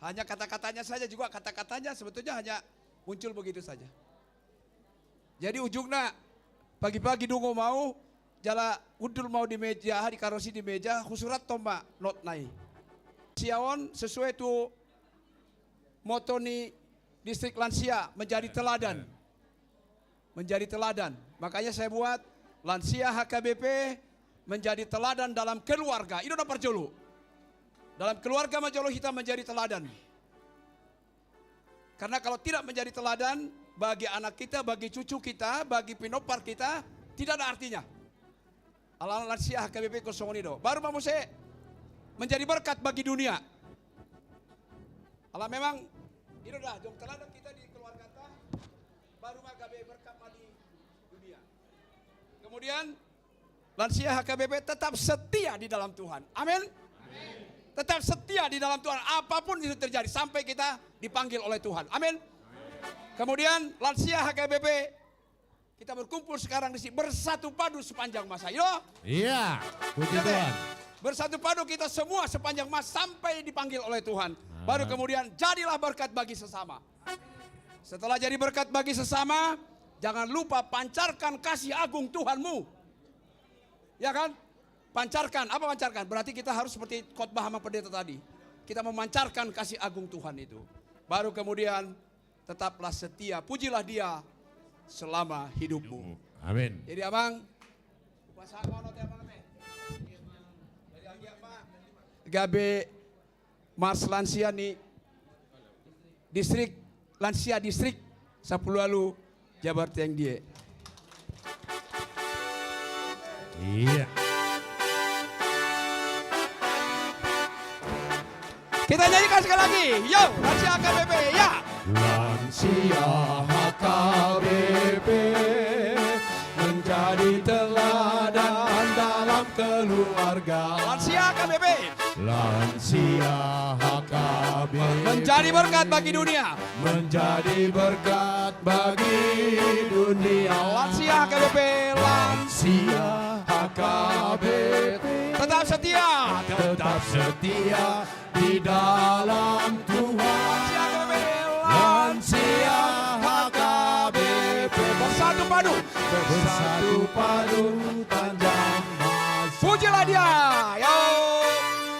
Hanya kata-katanya saja juga, kata-katanya sebetulnya hanya muncul begitu saja. Jadi ujungna, pagi-pagi dungo ma au, jala hundul ma au di meja, aha, di karosi di meja, husurathon ma notna i. Siaon sesuai tu moto ni distrik lansia, menjadi teladan. Menjadi teladan. Makanya saya buat lansia H K B P menjadi teladan dalam keluarga. I do na parjolo. Dalam keluarga ma jolo hita menjadi teladan. Karena kalau tidak menjadi teladan bagi anak kita, bagi cucu kita, bagi pinompar kita, tidak ada artinya. Alana lansia H K B P songon i do. Baru ma muse menjadi berkat bagi dunia. Ala memang i do da, jong teladan hita di keluargata, baru ma gabe berkat ma di dunia. Kemudian, lansia H K B P tetap setia di dalam Tuhan. Amin. Amin. Tetap setia di dalam Tuhan. Apapun itu terjadi, sampai kita dipanggil oleh Tuhan. Amin. Amin. Kemudian, lansia H K B P, kita berkumpul sekarang di sini, bersatu padu sepanjang masa. Yo? Iya. Puji Tuhan. Bersatu padu kita semua sepanjang masa sampai dipanggil oleh Tuhan. Baru kemudian jadilah berkat bagi sesama. Setelah jadi berkat bagi sesama, jangan lupa pancarkan kasih agung Tuhanmu. Ya kan? Pancarkan. Apa pancarkan? Berarti kita harus seperti khotbah Amang Pendeta tadi. Kita memancarkan kasih agung Tuhan itu. Baru kemudian, tetaplah setia, pujilah Dia selama hidupmu. Amin. Jadi, Amang, gabe mars lansia ni distrik, lansia distrik sampulu ualu Jabar Tiang Die. Iya. Kita nyanyikan sekali lagi. Yo, lansia H K B P, ya. Lansia H K B P menjadi teladan dalam keluarga. Lansia H K B P. Lansia H K B P. Menjadi berkat bagi dunia. Menjadi berkat bagi dunia. Lansia H K B P. Lansia H K B P. Tetap setia. Tetap setia di dalam Tuhan. Lansia H K B P. Lansia H K B P. Bersatu padu. Bersatu padu panjang masa. Pujilah Dia. Yo.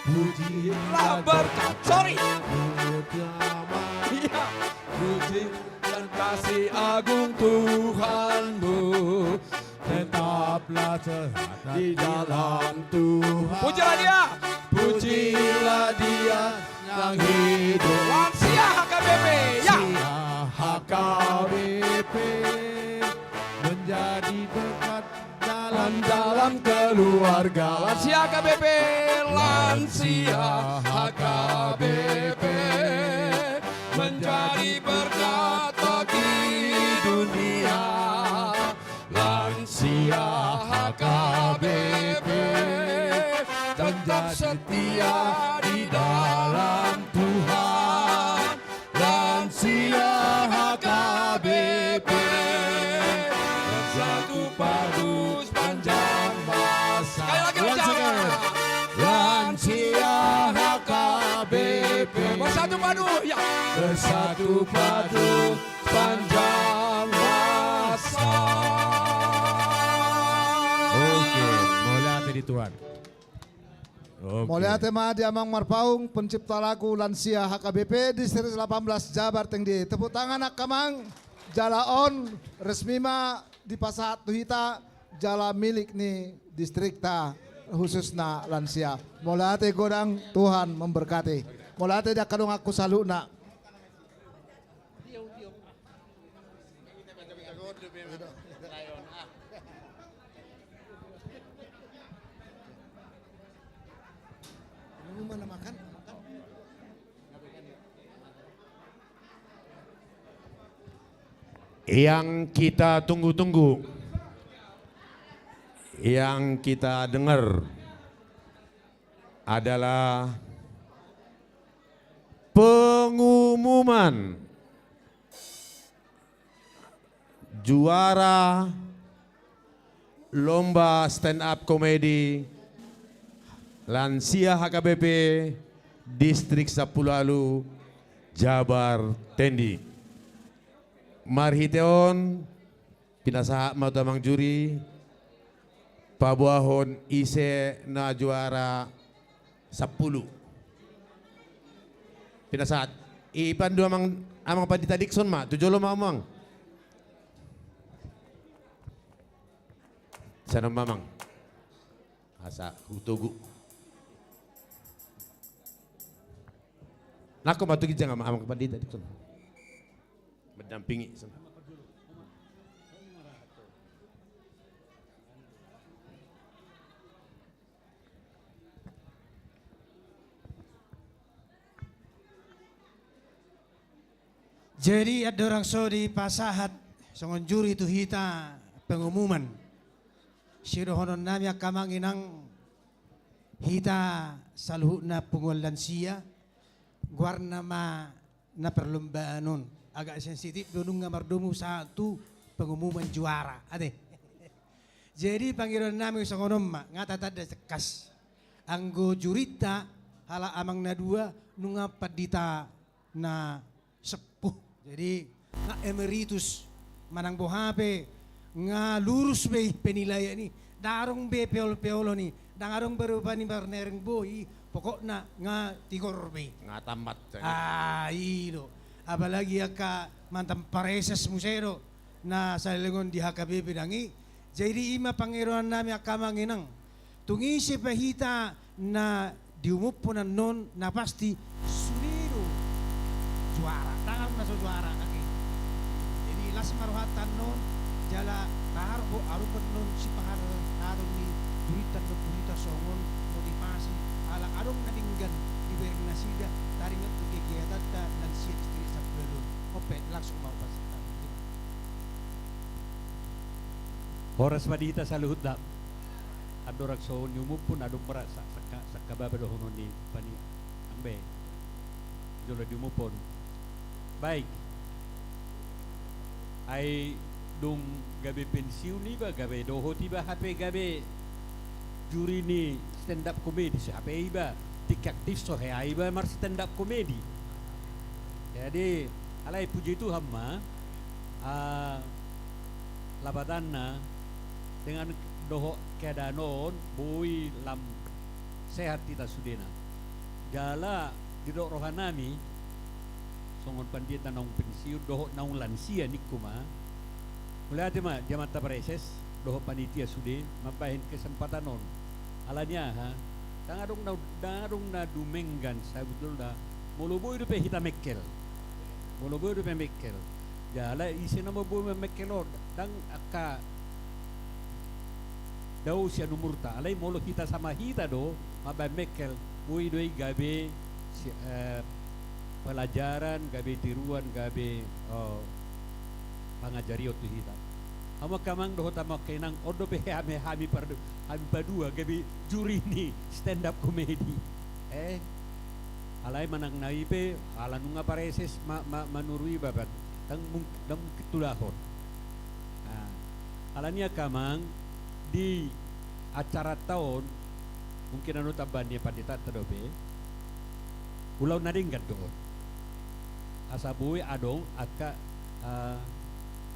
Pujilah berkat. Sorry. Iya. Puji dan kasih agung Tuhanmu. Tetaplah setia di dalam Tuhan. Pujilah Dia. Pujilah Dia yang hidup. Lansia H K B P. Ya. Lansia H K B P. Menjadi berkat dalam, dalam keluarga. Lansia H K B P. Lansia H K B P. Menjadi berkat bagi dunia. Lansia H K B P. Tetap setia di dalam Tuhan. Lansia H K B P. Bersatu padu sepanjang masa. Sekali lagi, lansia. Lansia H K B P. Bersatu padu, ya. Bersatu padu sepanjang masa. Oke, mauliate di Tuhan. Oke. Mauliate ma di Amang Marpaung, pencipta lagu Lansia H K B P Distrik delapan belas Jabar Tengdi. Tepuk tangan angka amang, jala on resmi ma dipasahat tu hita jala milik ni distrikta khususna lansia. Mauliate godang, Tuhan memberkati. Mauliate di angka donganku saluhutna. Yang kita tunggu-tunggu, yang kita dengar adalah pengumuman juara lomba stand up comedy Lansia H K B P Distrik Sampulu Ualu Jabar Tengdi. Marhite on pinasahat ma tu amang juri paboahon ise na juara sampulu. Pinasahat. Ipandu amang, amang pandita Dikson ma tu jolo ma amang. Sian on ma amang. Asa hutogu. Nangkok ma tu ginjang amang, amang pandita Dikson. Mendampingi. Jadi andorang so dipasahat songon juri tu hita pengumuman, sidohononnami angka amang inang, hita saluhutna punguan lansia, goarna ma na perlombaan on. Agak sensitif do nunga mardomu sahat tu pengumuman juara, ate. Jadi pangidoannami songon on ma, nga tatanda tangkas. Anggo jurinta halak amang na dua nunga pandita na sepuh. Jadi nga emeritus manang boha pe nga lurus be penilaian i. Ndang adong be peol-peolon i, ndang adong be rupa ni marnereng bohi, pokokna nga tigor be. Nga tamat. Ah, i do. Apalagi angka mantan pareses muse do na saleleng on di H K B P dang i. Jadi i ma pangidoannami angka amang inang. Tung ise pe hita na diumumhon annon na pasti sude do juara, ndang adong na so juara ate. Jadi las ma rohanta annon jala taruhon annon sipahaton ni jurinta annon tu hita songon motivasi ala adong na denggan dibereng nasida taringot tu kegiatanta lansia distrik Sampulu Ualu. Ope, langsung ma upas. Horas ma di hita saluhutna. Andorang so niumuphon, adong ma ra sa-, sangka, sangkababa dohonon ni panitia. Ambe. Jolo diumuphon. Baik. Ai dung gabe pensiun iba, gabe dohot iba hape gabe juri ni stand up comedy, so hape iba tingki aktif, so hea iba mar stand up comedy. Jadi, alai puji Tuhan ma, ah, lapatanna dengan dohot keadaan on boi lam sehat hita sudena. Jala didok rohanami, songon pandita naung pensiun dohot naung lansia ningku ma. Mauliate ma di amanta praeses dohot panitia sude mambahen kesempatan on. Alani aha? Ndang adong na, ndang adong na dumenggan sabotulna molo boi dope hita mekkel. Molo boi dope mekkel. Jala ise nama boi mamekkel on, ndang angka dao sian umurta. Alai molo hita sama hita do mambahen mekkel, boi do i gabe si-, eh, pelajaran, gabe tiruan, gabe, eh, pangajarion tu hita. Hamu angka amang dohot hamu angka inang, on dope hami, hami par-, hami padua gabe juri ni stand up comedy. Eh, alai manang na i pe, ala nunga praeses ma-, ma-, manuru iba, ndang mung-, ndang mungkin tulahon. Nah, alani angka amang, di acaranta on, mungkin adong tambahan ni panditanta dope, ulaon na denggan do on. Asa boi adong angka, eh,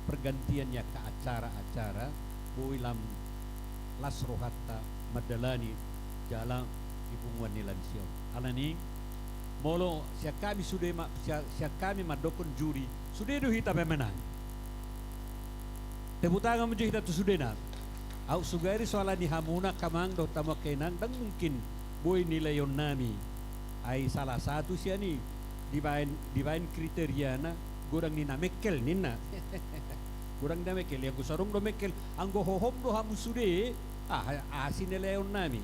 pergantian ni angka acara-acara, boi lam las rohanta mandalani jala di punguan ni lansia on. Alani, molo sian hami sude ma-, sia-, sian hami mandokkon juri, sude do hita pemenang. Tepuk tangan ma jo hita tu sudena. Aut sugari so alani hamuna angka amang dohot hamu angka inang, ndang mungkin boi nilaionnami. Ai salah satu sian i, dibaen, dibaen kriteriana godang ni na mekkel ninna. Godang ni na mekkel, anggo so adong do mekkel, anggo hohom do hamu sude, ah, aha sinilaionnami.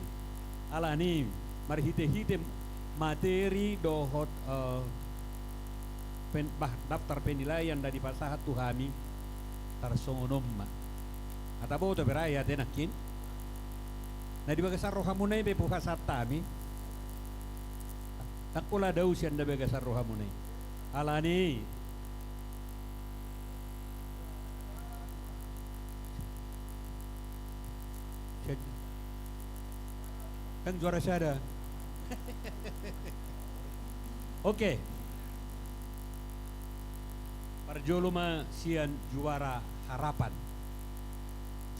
Alani, marhite-hite materi dohot, eh, pen-, bah, daftar penilaian na dipasahat tu hami, tarsongon on ma. Ata boto pe ra i ate nangkin. Na di bagasan rohamuna i pe hupasahat hami. Ndang pola dao sian na bagasan rohamuna i. Alani. Kan juara sada. Oke. Parjolo ma sian juara harapan.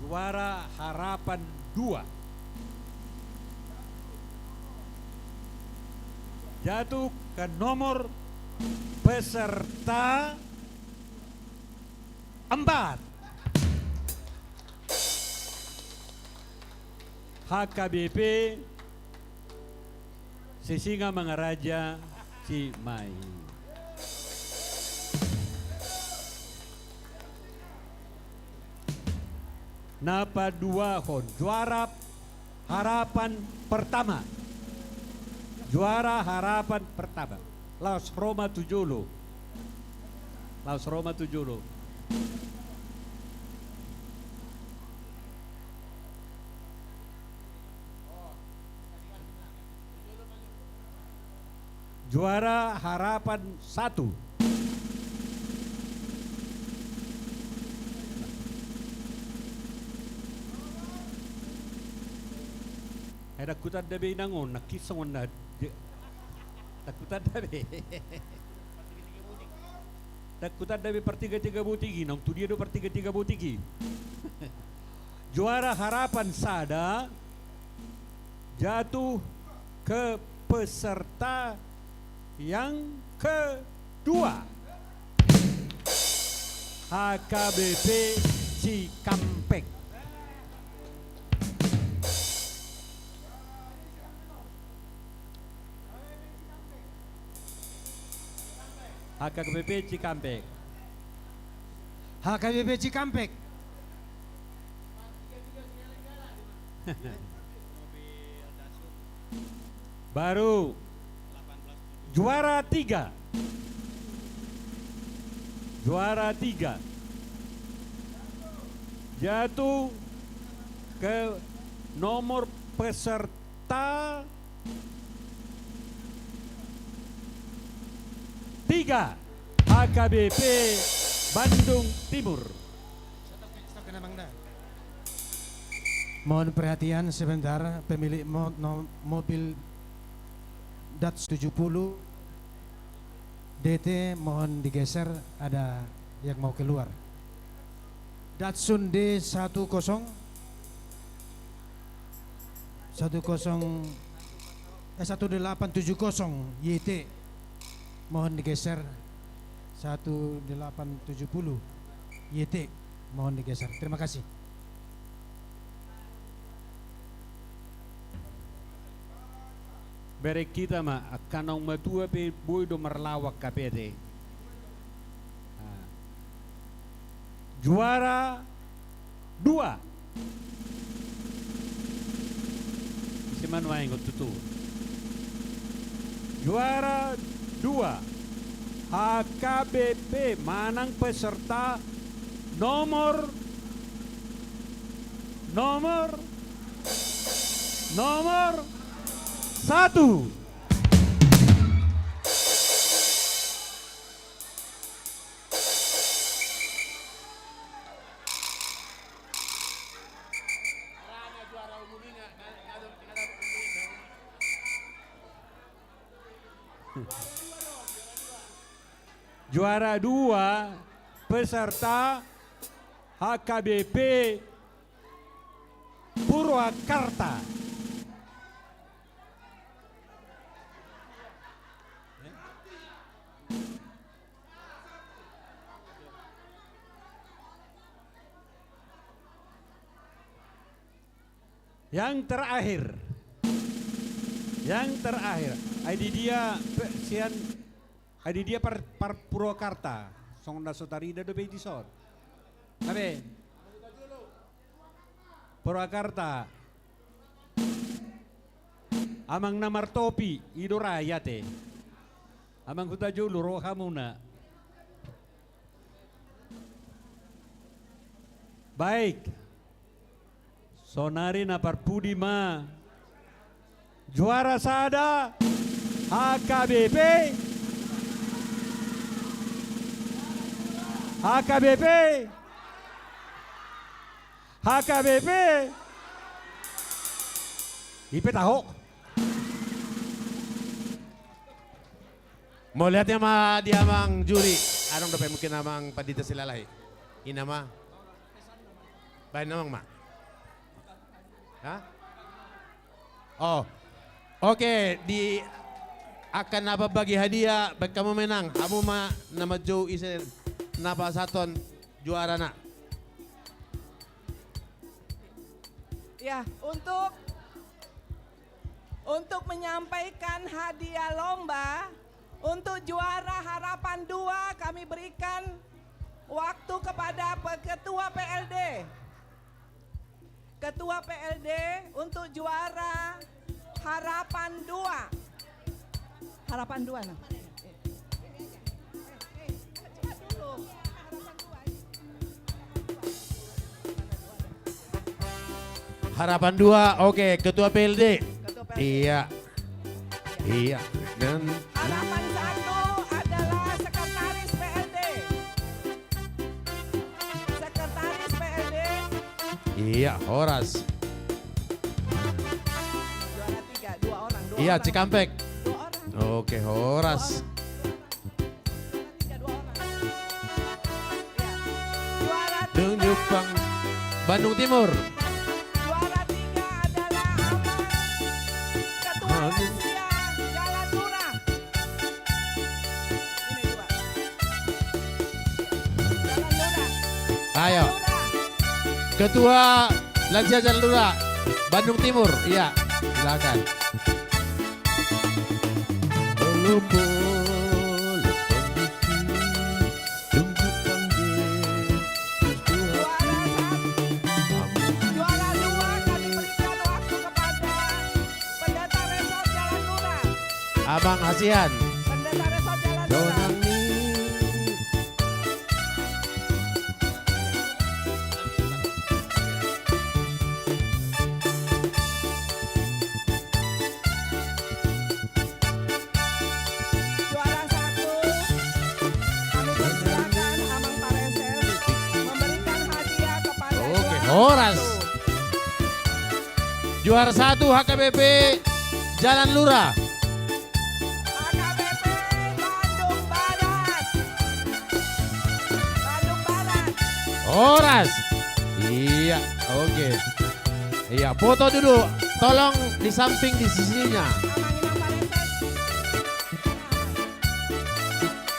Juara harapan dua. Jatuh ke nomor peserta empat. H K B P Sisingamangaraja Cimahi. Na paduahon, juara harapan pertama. Juara harapan pertama. Laos ro ma tu jolo. Laos ro ma tu jolo. Juara harapan satu. Ai ndang hutanda be inang on, nangkin songon na, ndang hutanda be. Ndang hutanda be partiga-tiga botik i, naung tu dia do partiga-tiga botik i. Juara harapan sada jatuh ke peserta yang kedua. H K B P Cikampek. H K B P Cikampek. H K B P Cikampek. Baru juara tiga. Juara tiga. Jatuh ke Nomor peserta tiga, H K B P Bandung Timur. Mohon perhatian sebentar, pemilik mo-, no-, mobil Dats tujuh puluh D T mohon digeser, ada yang mau keluar. Datsun D satu kosong, satu kosong, eh, satu delapan tujuh kosong Y T mohon digeser, satu delapan tujuh puluh Y T mohon digeser. Terima kasih. Bereng hita ma, angka naung matua pe boi do marlaok H P T. Nah. Juara dua. Ise ma nuaeng on tutu. Juara dua. H K B P manang peserta nomor, nomor, nomor satu. Juara dua peserta H K B P Purwakarta. Yang terakhir. Yang terakhir. Ai di dia pe-, sian, ai di dia par-, par-, Purwakarta. Songon na so tarida dope i dison. Tabe. Purwakarta. Amang na martopi, i do ra i ate. Amang Hutajulu, ro hamuna. Baik. Sonari na parpudi ma. Juara sada, H K B P. H K B P. H K B P. I pe taho. Mauliate ma di amang juri. Adong dope mungkin amang pandita silalahi. Ina ma. Baen amang ma. Ha? Oh. Oke, di angka na pambagi hadiah, baen hamu ma inang, hamu ma na manjou ise na pasahathon juarana. Ya, untuk, untuk menyampaikan hadiah lomba, untuk juara Harapan Dua kami berikan waktu kepada pe-, Ketua P L D. Ketua P L D untuk juara Harapan Dua. Harapan Dua, nah. Harapan Dua, oke, Ketua P L D. Ketua P L D. Iya. Iya. Dan Harapan Satu adalah Sekretaris P L D. Sekretaris P L D. Iya, horas. Juara tiga, dua orang, dua orang. Iya, Cikampek. Dua orang. Oke, horas. Dua orang. Juara tiga, dua orang. Iya. Juara tiga. Tunjuk pang-, Bandung Timur. Juara tiga adalah Amang Ketua Lansia Jalan Lurah. Ini dua. Jalan Lurah. Ayo. Lurah. Ketua Lansia Jalan Lurah, Bandung Timur. Iya, silakan. Juara satu. Juara dua, kami berikan waktu kepada Pendeta Resort Jalan Lurah. Amang Hasian. Pendeta Resort Jalan Lurah. Donang ni. Horas. Juara satu H K B P Jalan Lurah. H K B P Bandung Barat. Bandung Barat. Horas. Iya, oke. Iya, foto dulu. Tolong di samping, di sisinya. Amang Inang Pareses.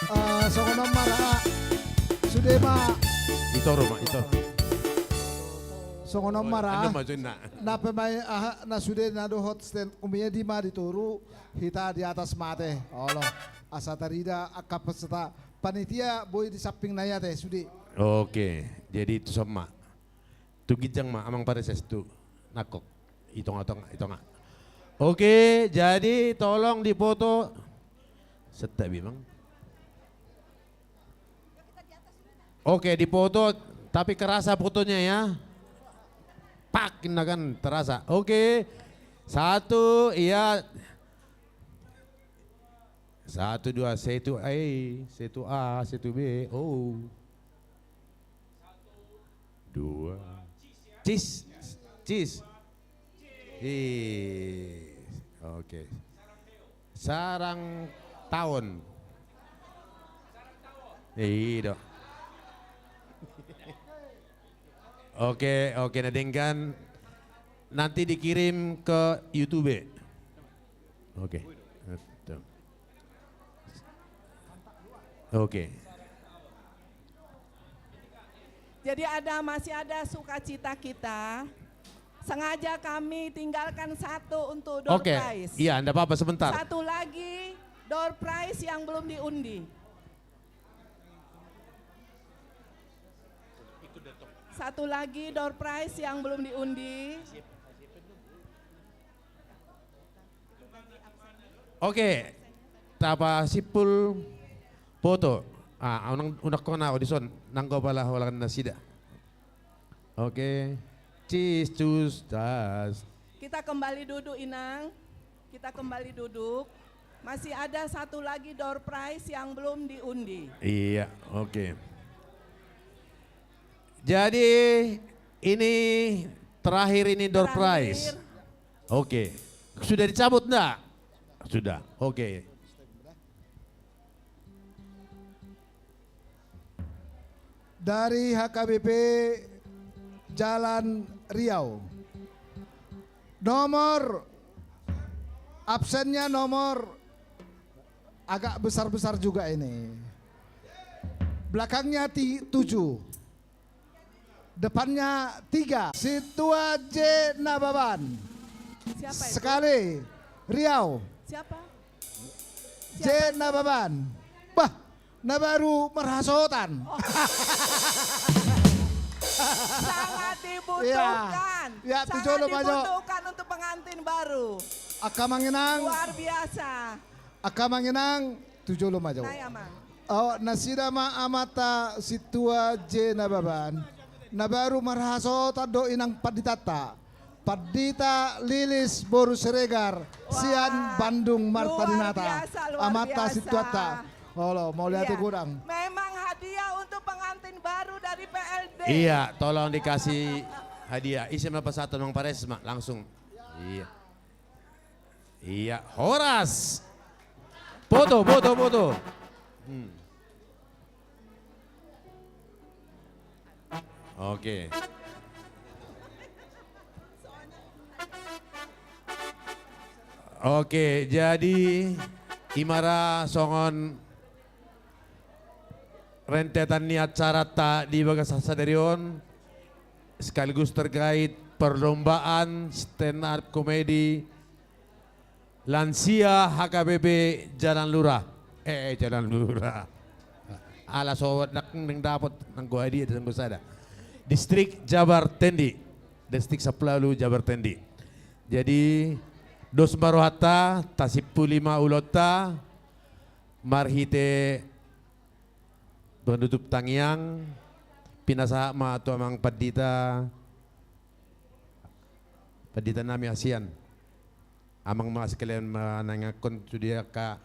Eh, songon on ma ra. Sude ma. Ito rumah, ito. Songon on ma ra. Anu ma, Jun, na. Na pemain, aha, na sude na dohot stand komedi ma di toru, hita di atas ma ate. Olo. Asa tarida angka peserta, panitia boi di samping na i ate, sude. Oke, jadi tuson ma. Tu ginjang ma, Amang Pareses, tu nangkok. Di tonga-tonga, di tonga. Oke, jadi tolong dipoto. Setta be, Mang. Oke, dipoto, tapi kerasa fotonya ya. Pak, inna kan terasa. Oke. Satu, iya. Satu, dua, satu A, satu A, satu B. Oh. Dua. Cis. Cis. Ih, oke. Sarang taon. Iya, dok. Oke, oke, na denggan. Nanti dikirim ke YouTube. Oke. Oke. Jadi ada, masih ada sukacita kita. Sengaja kami tinggalkan satu untuk door prize. Oke. Iya, nggak apa-apa, sebentar. Satu lagi door prize yang belum diundi. Satu lagi door prize yang belum diundi. Oke, tapasimpul foto. Ah, unang, unang hona ho dison, nanggo pala holan nasida. Oke. Cis, cus, das. Kita kembali duduk, Inang. Kita kembali duduk. Masih ada satu lagi door prize yang belum diundi. Iya, oke. Jadi, ini terakhir ini door prize. Terakhir. Oke. Sudah dicabut ndak? Sudah. Oke. Dari H K B P Jalan Riau. Nomor absennya nomor agak besar-besar juga ini. Belakangnya ti-, tujuh. Depannya tiga. Sintua J Nababan. Siapa itu? Sekali. Riau. Siapa? J Nababan. Bah, na baru marhasohotan. Oh. Sangat dibutuhkan. Iya. Iya, tu jolo ma jo. Sangat dibutuhkan untuk pengantin baru. Angka Amang Inang. Luar biasa. Angka Amang Inang, tu jolo ma jo. Nai, Amang. Oh, nasida ma amanta Sintua J Nababan. Na baru marhasohotan do inang panditanta. Pandita Lilis boru Siregar, sian Bandung Marta Dinata. Wah, luar biasa, luar biasa. Amanta sintuanta. Olo, mauliate godang. Iya. Memang hadiah untuk pengantin baru dari P L D. Iya, tolong dikasih hadiah. Ise ma pasahaton, Amang Pareses ma, langsung. Iya. Iya, horas. Foto, foto, foto. Hmm. Oke. Oke, jadi i ma ra songon rentetan ni acaranta di bagasan sadari on, sekaligus terkait perlombaan stand up comedy lansia H K B P Jalan Lurah. Eh, eh, Jalan Lurah. Ala so dang, dang dapot nanggo hadiah, nanggo sada. Distrik Jabar Tendi. Distrik Sampulu Ualu Jabar Tendi. Jadi, dos ma rohanta, tasimpuli ma ulaonta, marhite panutup tangiang, pinasahat ma tu amang pandita, pandita nami hasian. Amang ma sekalian manangiangkon tu dia angka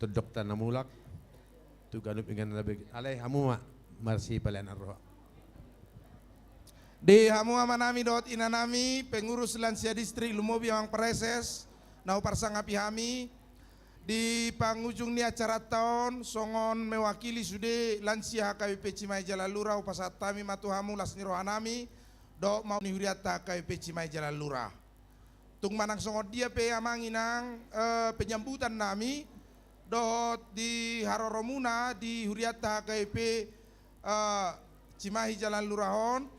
tondongta na mulak, tu ganup inganan na baik. Alai hamu ma marsipalean roha. Di hamu amanami dohot inanami, pengurus lansia distrik, lumobi amang praeses, na huparsangapi hami, di pangujung ni acaranta on, songon mewakili sude lansia H K B P Cimahi Jalan Lurah, hupasahat hami ma tu hamu las ni rohanami, dohot mamu ni hurianta H K B P Cimahi Jalan Lurah. Tung manang songon dia pe amang inang, eh, penyambutan nami, dohot di haroromuna di hurianta H K B P, eh, Cimahi Jalan Lurah on,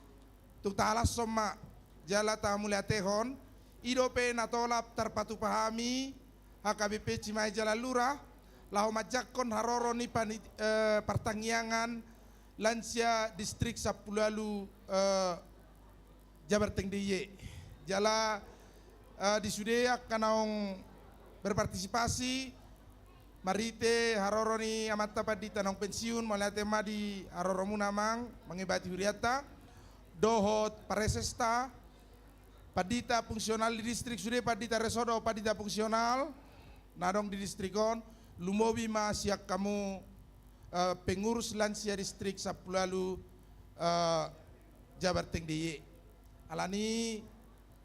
tung tahalashon ma jala tahamauliatehon, i dope na tolap tarpatupa hami H K B P Cimahi Jalan Lurah, laho manjangkon haroro ni pani-, eh, partangiangan lansia distrik sampulu ualu, eh, Jabar Teng D I E. Jala, eh, di sude angka naung berpartisipasi, marhite haroro ni amanta pandita naung pensiun, mauliate ma di haroromuna amang, mangibati hurianta, dohot praesesta, pandita fungsional di distrik sude, pandita resort dohot pandita fungsional, na adong di distrik on, lumobi ma sian hamu, eh, pengurus lansia distrik sampulu ualu, eh, Jabar Teng D I E. Alani,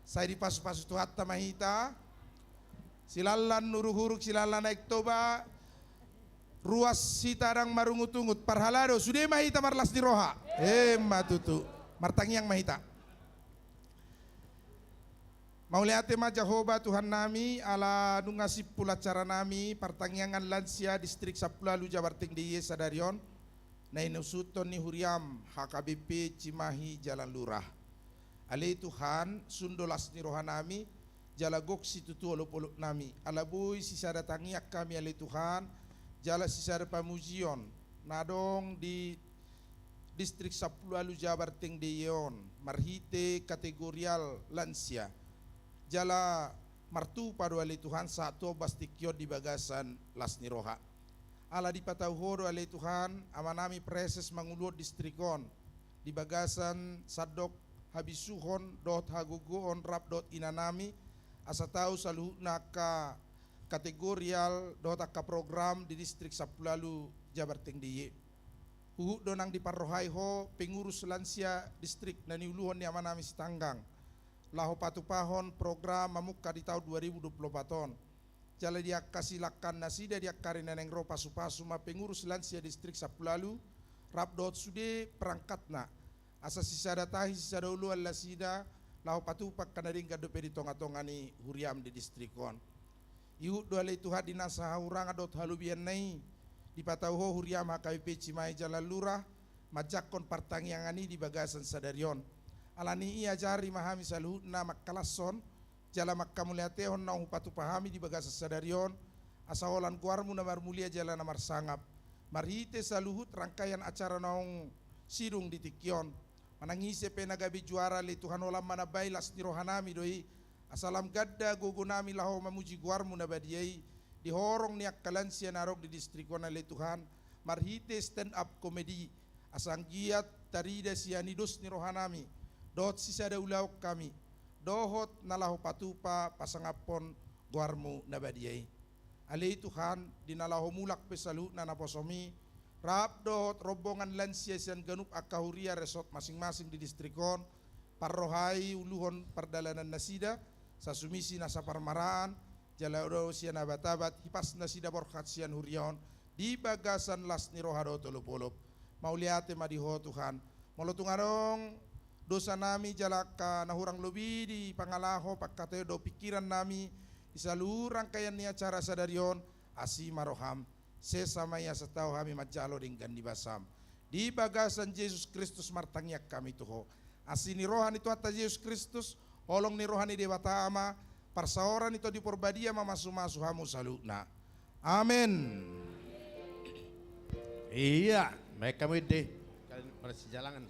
sai dipasupasu Tuhanta ma hita, silallan uruhuruk, silallan aek Toba, ruas hita ndang marungutungut, parhalado, sude ma hita marlas ni roha. Emma tutu, martangiang ma hita. Mauliate ma Jahowa Tuhannami, ala nunga simpul acaranami, partangiangan lansia distrik sampulu ualu Jabar Teng D I E sadari on, na inusuthon ni huriam H K B P Cimahi Jalan Lurah. Ale Tuhan, sun do las ni rohanami, jala gok situtu olopolopnami. Ala boi sisada tangiang hami ale Tuhan, jala sisada pamujion, na adong di distrik sampulu ualu Jabar Teng D I E on, marhite kategorial lansia. Jala martupa do ale Tuhan sahat tu ombas tingki on di bagasan las ni roha. Ala dipatau Ho do ale Tuhan, amanami praeses manguluhon distrik on, di bagasan sandok habisuhon dohot hagogoon rap dohot inanami, asa tau saluhutna angka kategorial dohot angka program di distrik sampulu ualu Jabar Teng D I E. Huhut do nang diparrohai Ho pengurus lansia distrik na niuluhon ni amanami Sitanggang, laho patupahon program mamungka di taon dua ribu dua pulu opat on. Jala di angka silangkan nasida di angka ari na naeng ro, pasupasu ma pengurus lansia distrik sampulu ualu, rap dohot sude perangkatna, asa sisada tahi sisada oloan nasida, laho patupa angka na denggan dope di tongatonga ni huriam di distrik on. Ihut do ale Tuhan di na sahahurangan dohot halobianna i, dipatau Ho huriam H K B P Cimahi Jalan Lurah, manjangkon partangiangan i di bagasan sadari on. Alani i ajari ma hami saluhutna mangkalashon, jala mangkamauliatehon naung hupatupa hami di bagasan sadari on, asa holan goarmu na marmulia jala na marsangap. Marhite saluhut rangkaian acara naung sidung di tingki on. Manang ise pe na gabe juara ale Tuhan, holan manambai las ni rohanami do i, asa lam ganda gogonami laho mamuji goarmu na badia i, di horong ni angka lansia na adong di distrik on ale Tuhan, marhite stand up comedy, asa anggiat tarida sian i dos ni rohanami, dohot sisada ulaon hami, dohot na laho patupa pasangaphon goarmu na badia i. Ale Tuhan, di na laho mulak pe saluhutna naposomi, rap dohot rombongan lansia sian ganup angka huria resort masing-masing di distrik on, parrohai uluhon pardalanan nasida, sasumisi na saparmaraan, jala do sian abatabat hipas nasida borhat sian huria on, di bagasan las ni roha dohot olopolop. Mauliate ma di Ho Tuhan. Molo tung adong dosanami jala angka na hurang lobi di pangalaho, pangkataion dohot pingkirannami, di saluhut rangkaian ni acara sadari on, asi ma roham, sesa ma i asa tau hami manjalo denggan ni basam. Di bagasan Jesus Kristus martangiang hami tu Ho. Asi ni roha ni Tuhanta Jesus Kristus, holong ni roha ni Debata Ama, parsaoran ni Tondi Porbadia mamasumasu hamu saluhutna. Amen. Ia, baen hamu ende. Kalian marsijalangan.